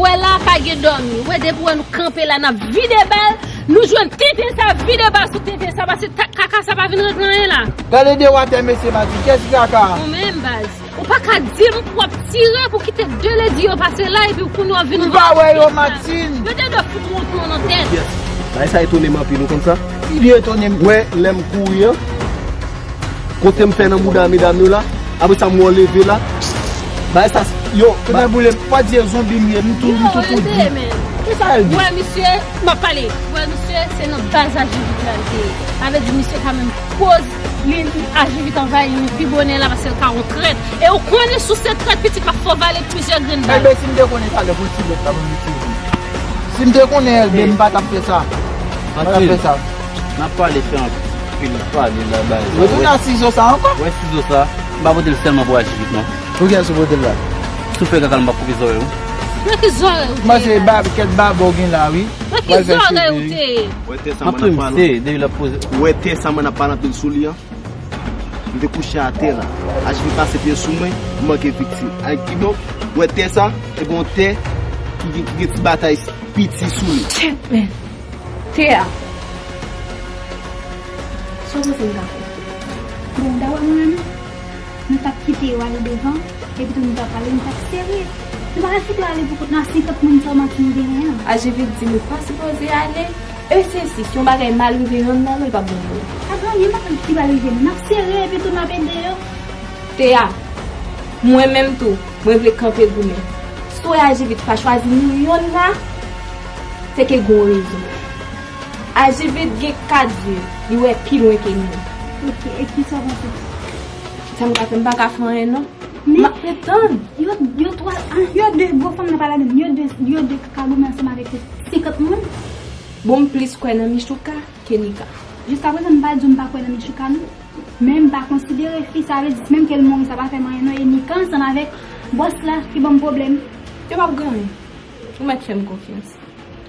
Wè la pa gen dòmi. Wè depi wè nou kanpe la n ap vide bal. Nou jwenn tenten sa vide bal sou tenten sa pase ta- kaka sa pa vin regle anyen la. Gade de watè mesye Martine. Kiyès ki kaka? Ou menm baz. Ou pa ka di m pou w ap tire pou kite de ledi yo pase la epi w kounye w ap vin. M pa wè yo, Martine. Yo te dwe fout wont mwen nan tèt. Yes. Bagay sa etone m anpil, ou konn sa? Li etone m. Wè, lè m kouri an, kote m fè nan bouda medam yo la, apre sa m wè w leve la. Bagay sa, yo. Kote boule m, pa di e zonbi m ye, m tou, m tou, tou di. Kisa l di? Wè, misye, m ap pale. Wè, misye, se nan baz Ajivit la l te ye. Sa vle di misye ka menm koz li, Ajivit anvayi nou pi bonè la paske l ka yon trèt. E ou konnen si w se trèt pitit m ap fè w vale plizyè grenn bal. Enben, si m te konnen talè pou ti bèt la pou m itilize. Si m te konnen Elbe, m pa t ap fè sa. M pa t ap fè sa. N ap pale fè anpil pale la baz. Retounen a sizo sa ankò? Wè sizo sa, m pa pote l sèlman pou Ajivit non. Pou kiyès ou pote l la? Si w fè kaka l m p ap koupe zòrèy ou. Nan ki zòrèy ou te ye? Kòmanse ba kèk baba w gen la wi. Nan ki zòrèy ou te ye? Wè tè sa mwen ap pale. Depi l ap poze. Wè tè sa mwen ap pale anpil sou li an. M te kouche atè la. Ajivit pase pye sou mwen, m manke viktim. Ay kidonk, wè tè sa, se gon tè ki gen, ki gen ti batay piti sou li. Shit, man. Tè a. Sa w panse m ta fè? Bon, dapre mwen menm, nou t ap kite yo ale devan, epi tou nou t ap ale, nou t ap sere. Nou pa ka kite yo ale pou kont nou a senkant moun sa w Martine genyen an. Ajivit di nou pa sipoze ale. E se si, si yon bagay mal rive yonn nan nou, li p ap gen anyen. Pa gen anyen, m pa konn ki va rive nou. N ap sere epi tou n ap ede yo. Tè a, mwen menm tou, mwen vle kanpe goumen. Si w wè Ajivit pa chwazi nou yonn la, se ke gon rezon. Ajivit gen kat zye, li wè pi lwen ke nou. Ok, e kisa w panse? Sa m ka fè, m pa ka fè anyen non. Men, m ap ret tann. Yo, yo twa, ah, yo de, gwo fanm nan pa ladan, yo de, yo de ka goumen ansanm avèk senkant moun. Bon, m plis kwè nan Michouka ke Nika. Jiskaprezan, m pa di w m pa kwè nan Michouka non. Men m pa konsidere fi sa, vle di menm ke l mouri, sa pa fè m anyen non. E Nika ansanm avèk bòs la ki ban m pwoblèm. Yo p ap gen anyen. Ou mèt fè m konfyans.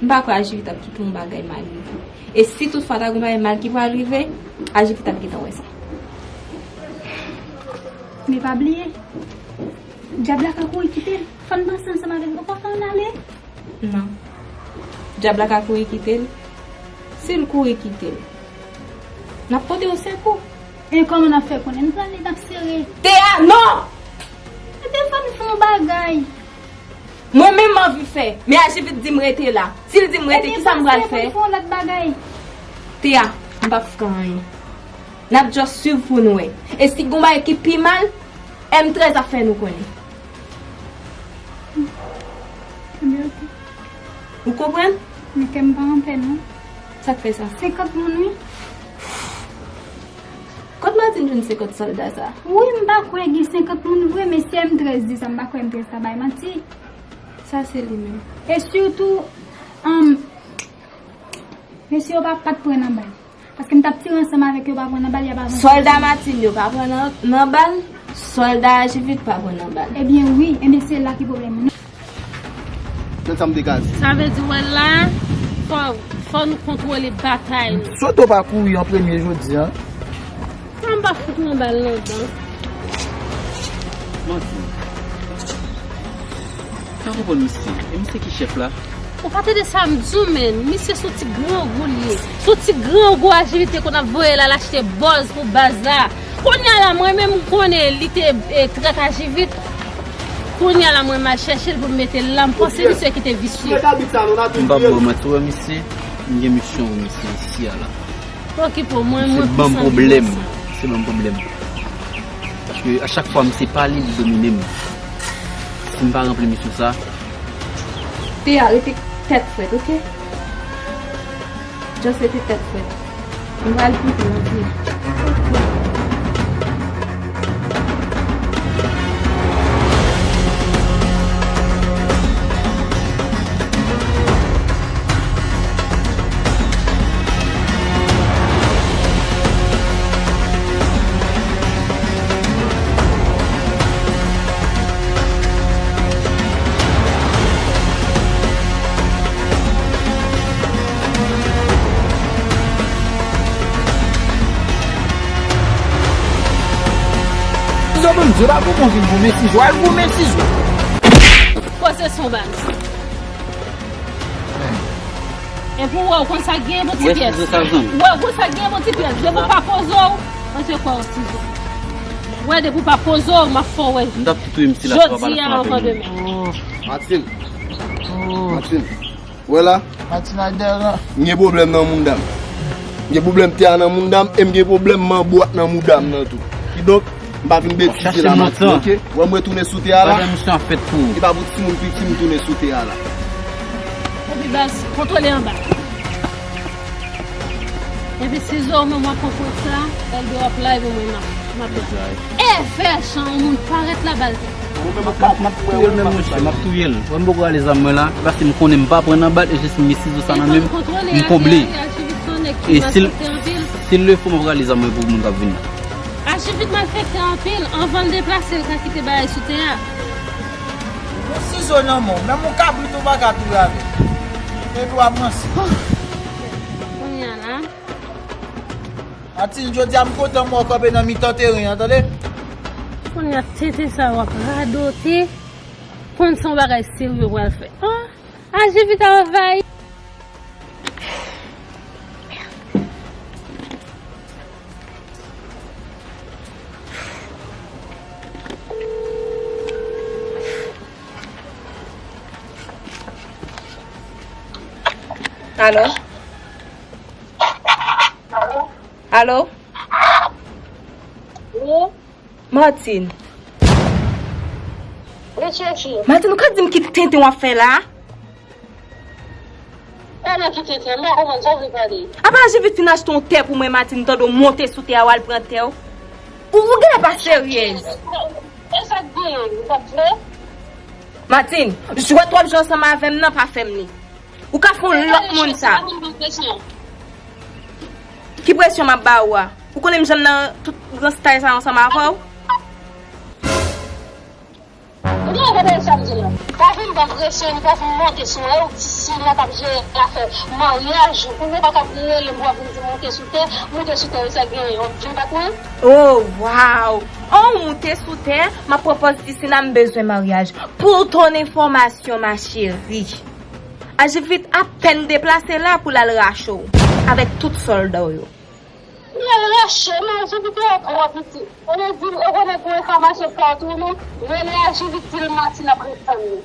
M pa kwè Ajivit ap kite yon bagay mal rive. E si toutfwa ta gen yon bagay mal ki pral rive, Ajivit ap gentan wè sa. Men pa bliye, dyab la ka kouri kite l. Fò n panse ansanm avè l. Ou pa fè ann ale? Non. Dyab la ka kouri kite l. Si l kouri kite l, n ap pote yo sekou. E kòman n ap fè konnen? Nou prale, n ap sere. Tè a, non! Ebyen, fò n fè yon bagay. Mwen menm m anvi fè, men Ajivit di m rete la. Si l di m rete, kisa m pral fè? Ebyen, panse pou n fè yon lòt bagay. Tè a, m p ap fè anyen. N ap just swiv pou n wè. E si gon bagay ki pi mal, M trèz ap fè nou konnen. Ebyen, ok. Ou konprann? Men kè m pa anpè, non. Sa k fè sa? Senkant moun, wi. Kot Martine jwenn senkant sòlda sa? Wi, m pa kwè gen senkant moun vre, men si M trèz di sa, m pa kwè M trèz ta bay manti. Sa se li menm. E sitou, um, mesye yo pa, pa t pran nan bal. Paske m t ap tire ansanm avèk yo, pa pran nan bal, y ap avanse. Sòlda Martine yo pa pran nan, nan bal, sòlda Ajivit pa pran nan bal. Ebyen wi, ebyen se la ki pwoblèm nan. Tèl sa m degaje. Sa vle di wè la, fò, fò nou kontwole batay nou. Soto pa kouri an premye jodi a. Sa m pa fout nan bal nan dan. Manti. Pa konprann misye. E misye ki chèf la? Ou pa tande sa m di w, menn. Misye se yon ti grangou l ye. Se yon ti grangou Ajivit te konn ap voye l al achte bòz pou baz la. Kounye a la, mwen menm m konnen li te, e, trèt Ajivit. Kounye a la, mwen m al chèche l pou m mete l la. M panse misye ki te visye. M p ap ba w manti, ou wè misye, m gen misyon pou misye isi a la. Okipe w, mwen, mwen konsantre nan sa. Misye ban m pwoblèm. Paske a chak fwa misye pale, li domine m. Si m pa ranpli misyon sa. Te a rete tèt frèt, oke? Just rete tèt frèt. M pral pote w anpil. Sizo, ban m di w, pa goumen, vin goumen Sizo, al goumen Sizo. Poze sou baz. Epi w wè w konn sa k genyen pou ti pyès. W wè w konn sa k genyen pou ti pyès. Depi w pa poze w, mwen se kwè w Sizo. W wè, depi w pa poze w, m ap fè w wè. M t ap tou touye misye la, jodi a anvan demen. Martine. Martine. Wè la. Martine Aderan. M gen pwoblèm nan mouda m. M gen pwoblèm tè a nan mouda m e m gen pwoblèm manbo a nan mouda m nan tou. Kidonk, m pa vin betize la, Martine, oke? Wè m retounen sou tè a la. Bagay misye ap fèt pou ou. E pa pou timoun piti m tounen sou tè a la. Epi baz, kontwole anba. Epi Sizo, ou menm w ap pran kont sa, Elbe w ap live, ou menm m ap, m ap live. Evè jan yon moun parèt la, bal. M ap, m ap touye l menm, mesye, m ap touye l. Wè m poko rale zam mwen la, paske m konnen m pa pran nan bal, e jis m met Sizo sa nan men m, m konble. E si l, si l lefo, m ap rale zam mwen pou moun k ap vin nan. Ajivit malfektè anpil, anvan l deplase, l ka kite bagay sou tè a. Yon Sizo nan men w, menm yon kabrit ou pa ka touye avè l. Epi w ap ranse. Kounye a la. Martine, jodi a m kontan m wè w kanpe nan mitan teren an, tande? Kounye a tenten sa w ap radote, konn se yon bagay serye w pral fè. Ah, Ajivit anvayi. Alo? Alo? Wi. Martine. Wi, chèche. Martine, ou ka di m ki tenten w ap fè la? Pale ki tenten, m pa konprann sa w vle pale. Apa Ajivit fin achte yon tè pou mwen, Martine, tande w monte sou tè a, w al pran tè w. Ou, ou genlè pa seryèz. E sa k genyen, ou p ap vle? Martine, jwèt w ap jwe ansanm avè m nan, pa fè m li. Ou ka fè yon lòt moun sa. Ki presyon m ap ba ou a? Ou konnen m janm nan tout gran style sa ansanm avè w? Ou genlè pa tande sa m di w la. Pa vin ban presyon, ni pa vin monte sou mwen. E ou ti si la k ap jere afè maryaj, ou menm pa t ap rele m pou w ap vin di monte sou tè, monte sou tè, sa k genyen, ou vin pa konnen? Oh, wow! Oh, monte sou tè, m ap pran pòz di si la m bezwen maryaj. Pou ton enfòmasyon, ma chérie. Ajivit apèn deplase la pou l al rache w avèk tout sòlda w yo. L al rache, men Ajivit yo twò piti. Ou konnen di, ou konnen pou enfòmasyon pa w tou, non? Rele Ajivit, di l Martine ap ret tann li.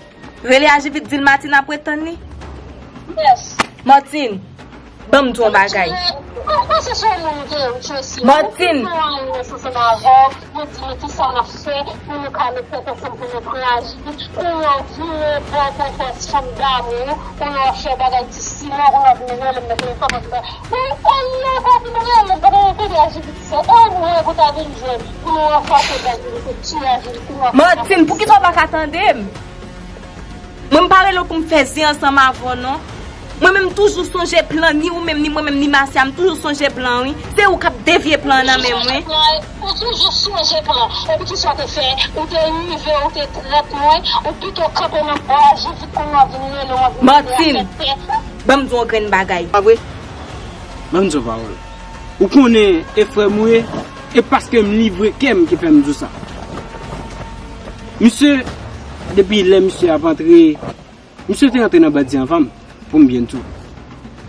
Rele Ajivit, di l Martine ap ret tann li? Yes. Martine, ban m di w yon bagay. Ou panse se yon moun ou te ye, ou te si. Martine. Ou te anyen ansanm avè w. Yo di nou kisa n ap fè pou nou ka met tèt ansanm pou nou pran Ajivit, pou yo vire bò pou fè chanm damou, pou yo fè bagay ti siman, pou yo vin rele m nan telefòn, mwen di, men, e, yo pa vin rele m, pandan yo konnen Ajivit se, e mwen pou ta vin jwenn, pou nou ranfòse Ajivit, pou tiye Ajivit, pou nou Martine, poukisa w pa ka tande m? Mwen m pa rele w pou m fè zen ansanm avè w non. Mwen menm m toujou sonje plan, ni ou menm, ni mwen menm, ni Marcia, m toujou sonje plan wi. Se ou k ap devye plan nan men mwen. Ou toujou sonje plan. E poukisa w te fè? Ou te rive, ou te trèt mwen, ou pito kanpe nan bò Ajivit pou w vin rele w, vin rele afè tè. Martine, ban m di w yon grenn bagay. Pa vre? Ban m di w pawòl. Ou konnen e frè m ou ye, e paske m livre kè m ki fè m di w sa. Misye, depi lè misye ap antre, misye te antre nan bandi anvan m. Pou m byen di w.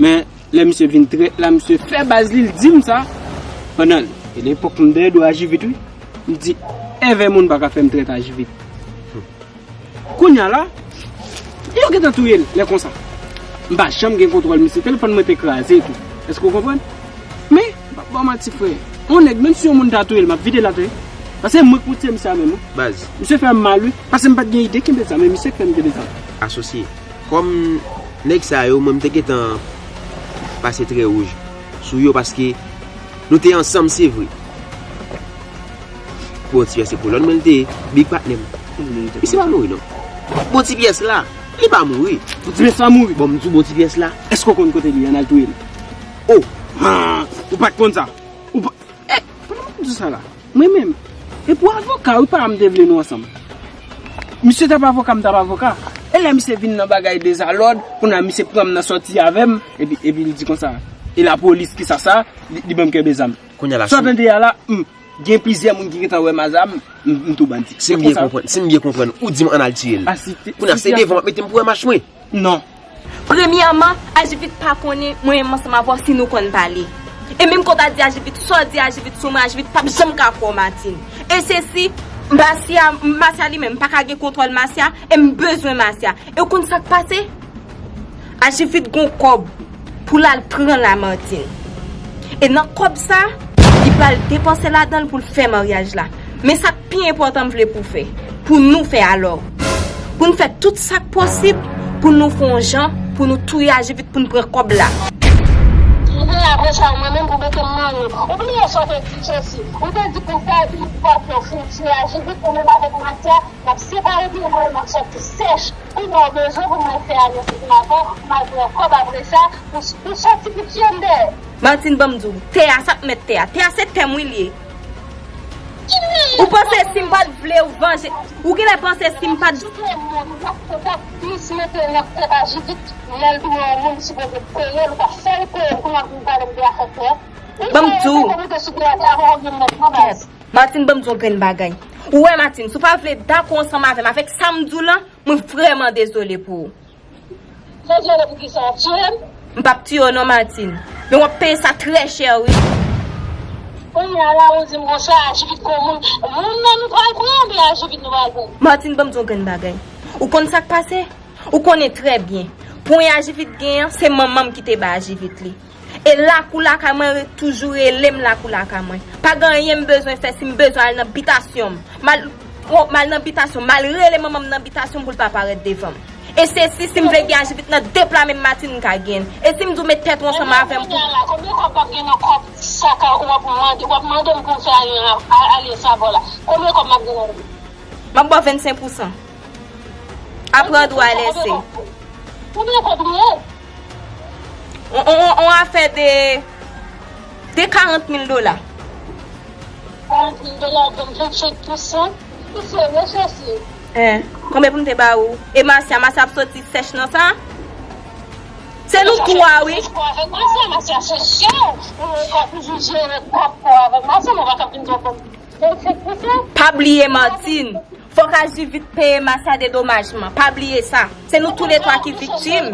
Men, lè misye vin trèt la, misye fè baz li, l di m sa. Pandan l, e lepòk m dèyè do Ajivit, wi. M di, enben moun pa ka fè m trèt Ajivit. Kounye a la, yo gentan touye l, lè konsa. M pa janm gen kontwòl misye, telefòn mwen te kraze tou. Èske w konprann? Men, m p ap ba w manti, frè. Yon nèg, menm si yon moun ta touye l, m ap vide l atè. Paske mwen k pou tiye misye a menm, wi. Baz. Misye fè m mal, wi. Paske m pa t gen ide kenbe zam, men misye k fè m kenbe zam. Asosye. Kòm nèg sa yo, mwen, m te gentan pase trè wouj sou yo, paske nou te ansanm, se vre. Bon, ti pyès se kolòn mwen, l te ye, big patnè m. Misye pa mouri, non. Bon, ti pyès la, li pa mouri. Bon, ti pyès la mouri. Bon, m di w, bon, ti pyès la. Èske w konn kote li ye, n al touye l? Oh! Ha! Ou pa t konn sa? Ou pa, eh, pandan m ap di w sa la, mwen menm, e pou avoka, wi, pa m te vle nou ansanm. Misye t ap avoka, m t ap avoka. E lè misye vin nan bagay dezalòd, kounye a misye pran m nan sòti avè m, epi, epi li di konsa, e lapolis ki sa sa, li, li ban m kenbe zam. Kounye a la, sa w tande a la, hmm, gen plizyè moun ki gentan wè m a zam, m, m tou bandi. Si m byen konprann, si m byen konprann, ou di m ann al tiye l. Kounye a, se devan w ap mete m pou wè mach mwen. Non. Premyèman, Ajivit pa konnen mwen menm ansanm avè w si nou konn pale. E menm ke w ta di Ajivit, sa w di Ajivit sou mwen, Ajivit p ap janm ka kwè w, Martine. E se si, Masya, Masya li menm, m pa ka gen kontwòl Masya, e m bezwen Masya. E w konn sa k pase? Ajivit gon kòb pou l al pran la Martine. E nan kòb sa, li pral depanse ladan l pou l fè maryaj la. Men sa k pi enpòtan m vle pou w fè, pou nou fè alò. Pou n fè tout sa k posib pou nou fè yon jan pou nou touye Ajivit pou n pran kòb la. Epi apre sa, mwen menm pou mete m nan nou. Ou bliye sa w te di, Chelsea. Ou te di pou w ta di w pa fè w fin tiye Ajivit ou menm avèk Masya, n ap separe byen mwen, m ap sòti sèch. Kounye a w bezwen pou mwen fè alyanse avè w, m al pran kòb apre sa, pou, pou sòti pou tiye m dèyè. Martine, ban m di w, tè a, sa k mèt tè a? Tè a se tè m wi l ye. Ou panse si m pa t vle w vanje, ou genlè panse si m pa t... Ou t ap plis mete nan tèt Ajivit, lè l touye yon moun, li sipoze peye l, ou pa fè l peye l, kounye a w vin pale m de afè tè. Ban m di w. Martine, ban m di w yon grenn bagay. Ou wè, Martine, si w pa vle dakò ansanm avè m, avèk sa m di w lan, mwen vrèman dezole pou ou. Dezole pou kisa? W ap tiye m? M p ap tiye w non, Martine. Men w ap peye sa trè chè, wi. Kounye a la, ou di m konsa, Ajivit gon moun. Moun nan nou pral pran, oubyen Ajivit nou pral pran? Martine, ban m di w yon grenn bagay. Ou konn sa k pase? Ou konnen trè byen. Pwen Ajivit genyen an, se manman m ki te ba Ajivit li. E lakou lakay mwen re-, toujou rele m lakou lakay mwen. Pa gen anyen m bezwen fè, si m bezwen al nan bitasyon m, m al, o, m al nan bitasyon m, m al rele manman m nan bitasyon m pou l pa parèt devan m. E se si, si m vle gen Ajivit nan de pla men m Martine m ka gen l. E si m di w met tèt ou ansanm avè m pou... Ebyen, kounye a la, konbyen kòb m ap gen nan kòb sa ka ou ap mande, w ap mande m pou m fè alyan, a, alyans avè w la? Konbyen kòb m ap gen nan men m? M ap ba w vennsenk pousan. Apre an dwa lèse. Konbyen kòb li ye? On, on, on, on afè de, de karant mil dola. Karant mil dola, w ap ban m vennsenk pousan? Ou serye, Chelsea? Hein, konbyen pou m te ba ou? E Masya, Masya ap soti sèch nan sa? Se nou twa, wi. Masya, Masya se sè w. Ou ka toujou jere kòb pa w avèk Masya, men w pa ka vin di w ban m vennsenk pousan. Pa bliye, Martine. Fòk Ajivit peye Masya dedomajman. Pa bliye sa. Se nou toulètwa ki viktim.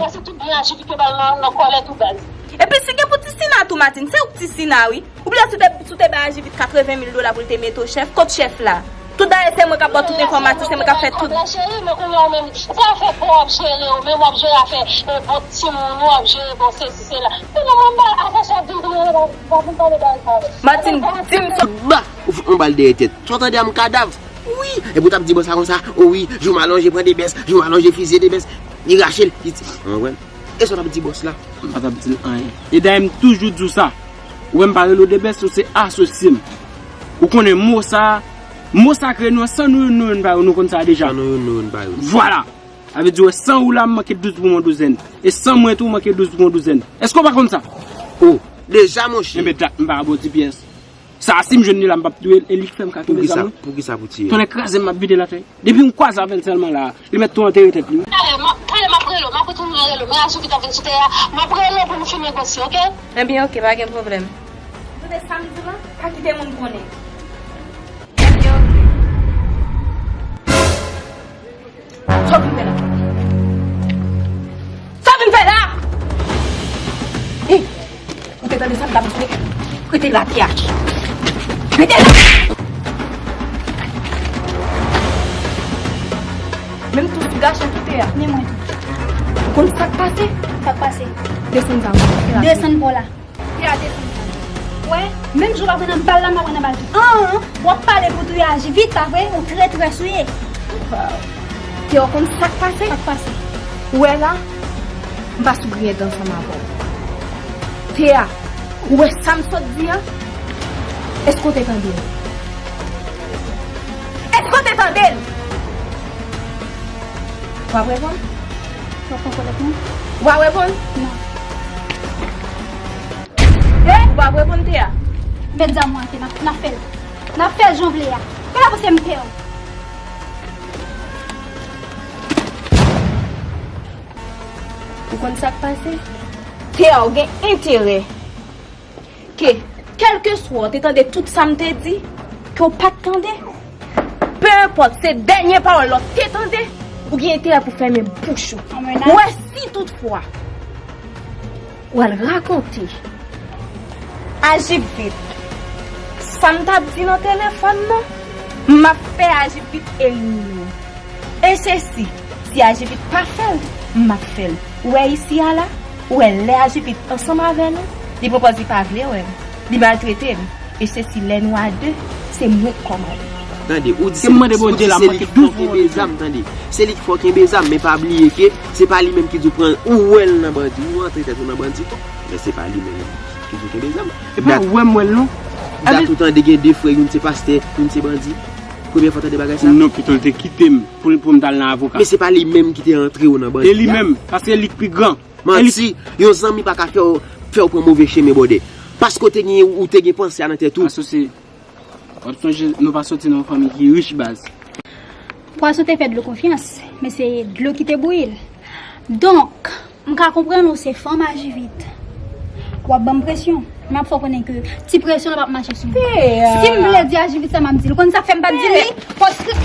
Epi si gen pou Tisina tou, Martine, se ou k Tisina, wi. Ou bliye si w te, si w te bay Ajivit katreven mil dola pou l te mete w chèf. Kot chèf la? Tout dayè, se mwen k ap ba w tout enfòmasyon, se mwen k ap fè tout. Cheri, men kounye a ou menm, se afè pa w w ap jere, ou menm w ap jere afè, e, bon timoun, ou ap jere, bon, sesi, sela. Kounye a mwen ba afè sa vin kounye a, pa vin pale bagay sa. Martine, di m sa. Ba, ou fout mwen bal dèyè tèt. Sa w tande a m kadav? Wi, epi w t ap di bòs la konsa, o wi, jou m alonje pran Debès, jou m alonje fizye Debès, li rache l, li ti, w konprann? E sa w t ap di bòs la? M pa t ap di l anyen. E dayè m toujou di w sa. Ou wè m pa rele w Debès, ou se asosye m. Ou konnen mo sa, mo sakre nou an, san nou youn nou youn pa yo, nou konn sa deja. San nou youn nou youn pa yo. Vwala! Sa vle di wè san ou la m manke douz pou m yon douzèn. E san mwen tou m manke douz pou m yon douzèn. Èske w pa konn sa? O, deja monchè. Enben dat m pa ba w ti pyès. Sa a, si m jwenn li la, m p ap touye l, e li k fè m ka kenbe zam wi. Poukisa, poukisa pou tiye l? Tonnè kraze m, m ap vide l atè. Depi m kwaze avè l sèlman la, li mèt tou antere tèt li wi. Talè, m ap, talè m ap rele w, m ap retounen rele w, men Ajivit ap vin sou tè a, m ap rele w pou nou fin negosye, oke? Ebyen, oke, pa gen pwoblèm. Tande sa m di w lan, pa kite moun konnen. Ebyen, oke. Sa w vin fè la? Sa w vin fè la? Tande sa m t ap di w. Rete la, T H. Rete la! Menm tou sou gason tou, T H. Men mwen tou. Ou konn sa k pase? Sa k pase? Desann sa, mwen. Desann pa w la. T H, desann sa. Wè, menm jan w pa pran nan bal la, m pa pran nan bal tou. An, an, w ap pale pou touye Ajivit, pa vre? Ou trètrès ou ye. Waw. T H, ou konn sa k pase? Sa k pase? Ou wè la, m pa sou griyen dan ansanm avè w. T H, ou wè sa m sot di a? Èske w te tande l? Èske w te tande l? W ap reponn? W ap pran kòlèt mwen? W ap reponn? Non. Ou p ap reponn, T H? Met zam ou atè, n ap, n ap fè l. N ap fè l jan w vle a. Fè la pou se m pè w. Ou konn sa k pase? T H, ou gen enterè ke, kèlkeswa w te tande tout sa m te di, ke w pa t tande, pe enpòt se dènye pawòl la w te tande, ou gen enterè pou fèmen bouch ou. Ou wè, si toutfwa w al rakonte Ajivit sa m t ap di nan telefòn nan, m ap fè Ajivit elimine w. E se si, si Ajivit pa fè l, m ap fè l. Ou wè isi a la, ou wè lè Ajivit ansanm avè nou, li pwopòz li pa vle wè m, li maltrete m. E se si lè nou a de, se mwen k kòmande. Tande, ou di se, ou di se li ki fò kenbe zam, tande. Se li ki fò kenbe zam, men pa bliye ke se pa li menm ki di w pran, ou wè l nan bandi, ou antre tèt ou nan bandi tou. Men se pa li menm ki di w kenbe zam. E pa wè m wè l non. Dat ou tande gen de frè, youn se pastè, youn se bandi. Premye fwa w tande bagay sa? Non, pito l te kite m pou, pou m t al nan avoka. Men se pa li menm ki te antre w nan bandi a? E li menm, paske li k pi gran. Manti, yon zanmi pa ka fè w, fè w pran move chemen, brother. Paske w te gen, ou te gen panse a nan tèt ou. Asosye, w ap sonje, nou pa soti nan yon fanmi ki rich, baz. Pwason te fè dlo konfyans, men se dlo ki te bouyi l. Donk, m ka konprann ou se fanm Ajivit. W ap ban m presyon. M ap fè w konnen ke ti presyon la p ap mache sou mwen. Si m vle di Ajivit sa, m ap di l. Ou konn sa k fè m pa t di l, wi? Paske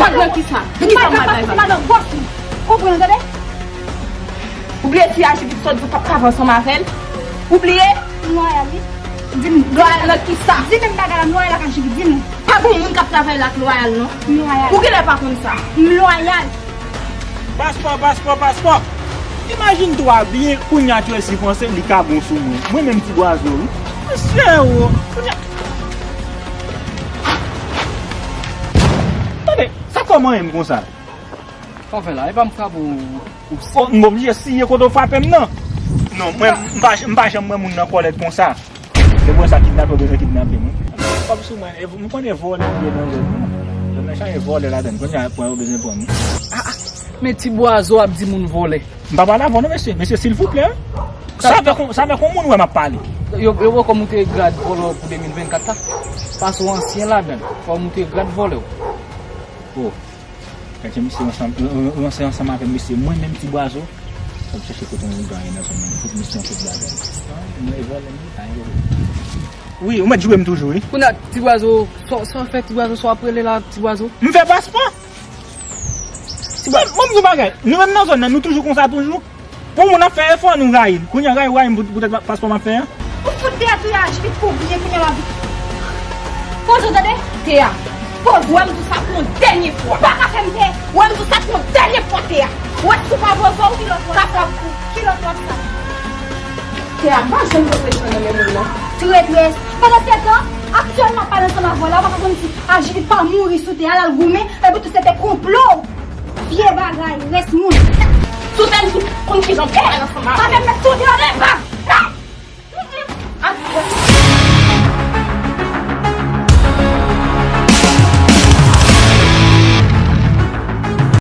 Vag nan kisa? Nan kisa m al bay vag? Ou bliye si Ajivit sot di w p ap travay ansanm avè l? Ou bliye? M lwayal, wi. Di m. Lwayal nan kisa? Di menm bagay la, m lwayal ak Ajivit, di m. Pa gon moun k ap travay la k lwayal, non. M lwayal. Ou genlè pa konn sa. M lwayal. Paspò, paspò, paspò. Imajine twa byen, kounye a Tracy panse li ka bon sou mwen. Mwen menm ti bwazo, wi. Mesye, o. Kounye a. Tande, sa kòman menm konsa? Sa w fè la? E pa m frape w, ou... Oh, m oblije siye kote w frape m nan. Non, mwen, m pa, m pa janm wè moun nan kòlèt konsa. Se pou sa kidnapè w bezwen kidnape m, wi. Kòb sou mwen, e, m konnen vòlè m ye nan zòn nan. Zòn nan chaje vòlè ladann. Kounye a, pran yo bezwen pran m. Ah, ah. Men ti bwazo ap di moun vòlè. M pa pale avè w non, mesye. Mesye, silvouplè, wi. Sa fè kon, sa fè kon moun wè m ap pale. Yo, yo poko moute grad vòlè w pou de mil vennkat la. Pase w ansyen ladann. Fò w moute grad vòlè w. Oh. Kèt, misye ansanm, ranse ansanm avè m, mesye. Mwen menm, ti bwazo, fò m chèche kote yon gang nan zòn nan, fout misye yon kout bagay. Mwen vòlè m, li pa yon. Wi, ou mèt joure m toujou, wi. Kounye a, ti bwazo, sa, sa w fè, ti bwazo, sa w ap rele la, ti bwazo? M fè paspò. Ti bwazo. Bon, m di w bagay, nou menm nan zòn nan, nou toujou konsa toujou. Pou moun ap fè efò, nou rayi l. Kounye a, rayi, rayi m pou, poutèt paspò m ap fè a. Ou fout T H tou ya, Ajivit pou byen kounye a w ap. Poze w tande? T H, poze w. Wè m di w sa pou yon dènye fwa. Ou pa ka fè m pè. Wè m di w sa pou yon dènye fwa, T H. Wè si w pa poze w, kilòt w ap sa. Kilòt w ap sa. T H, m pa janm pran presyon nan men moun nan. Trètrès. Pandan se tan, aktyèlman ap pale ansanm avè w la, ou pa ka konn si Ajivit pa mouri sou tè a, l al goumen, epi tou se te konplo. Vye bagay, rès moun. Sou tè m, sou konn kijan m pale ansanm avè w. Pa fè m met sou tè a, men pa.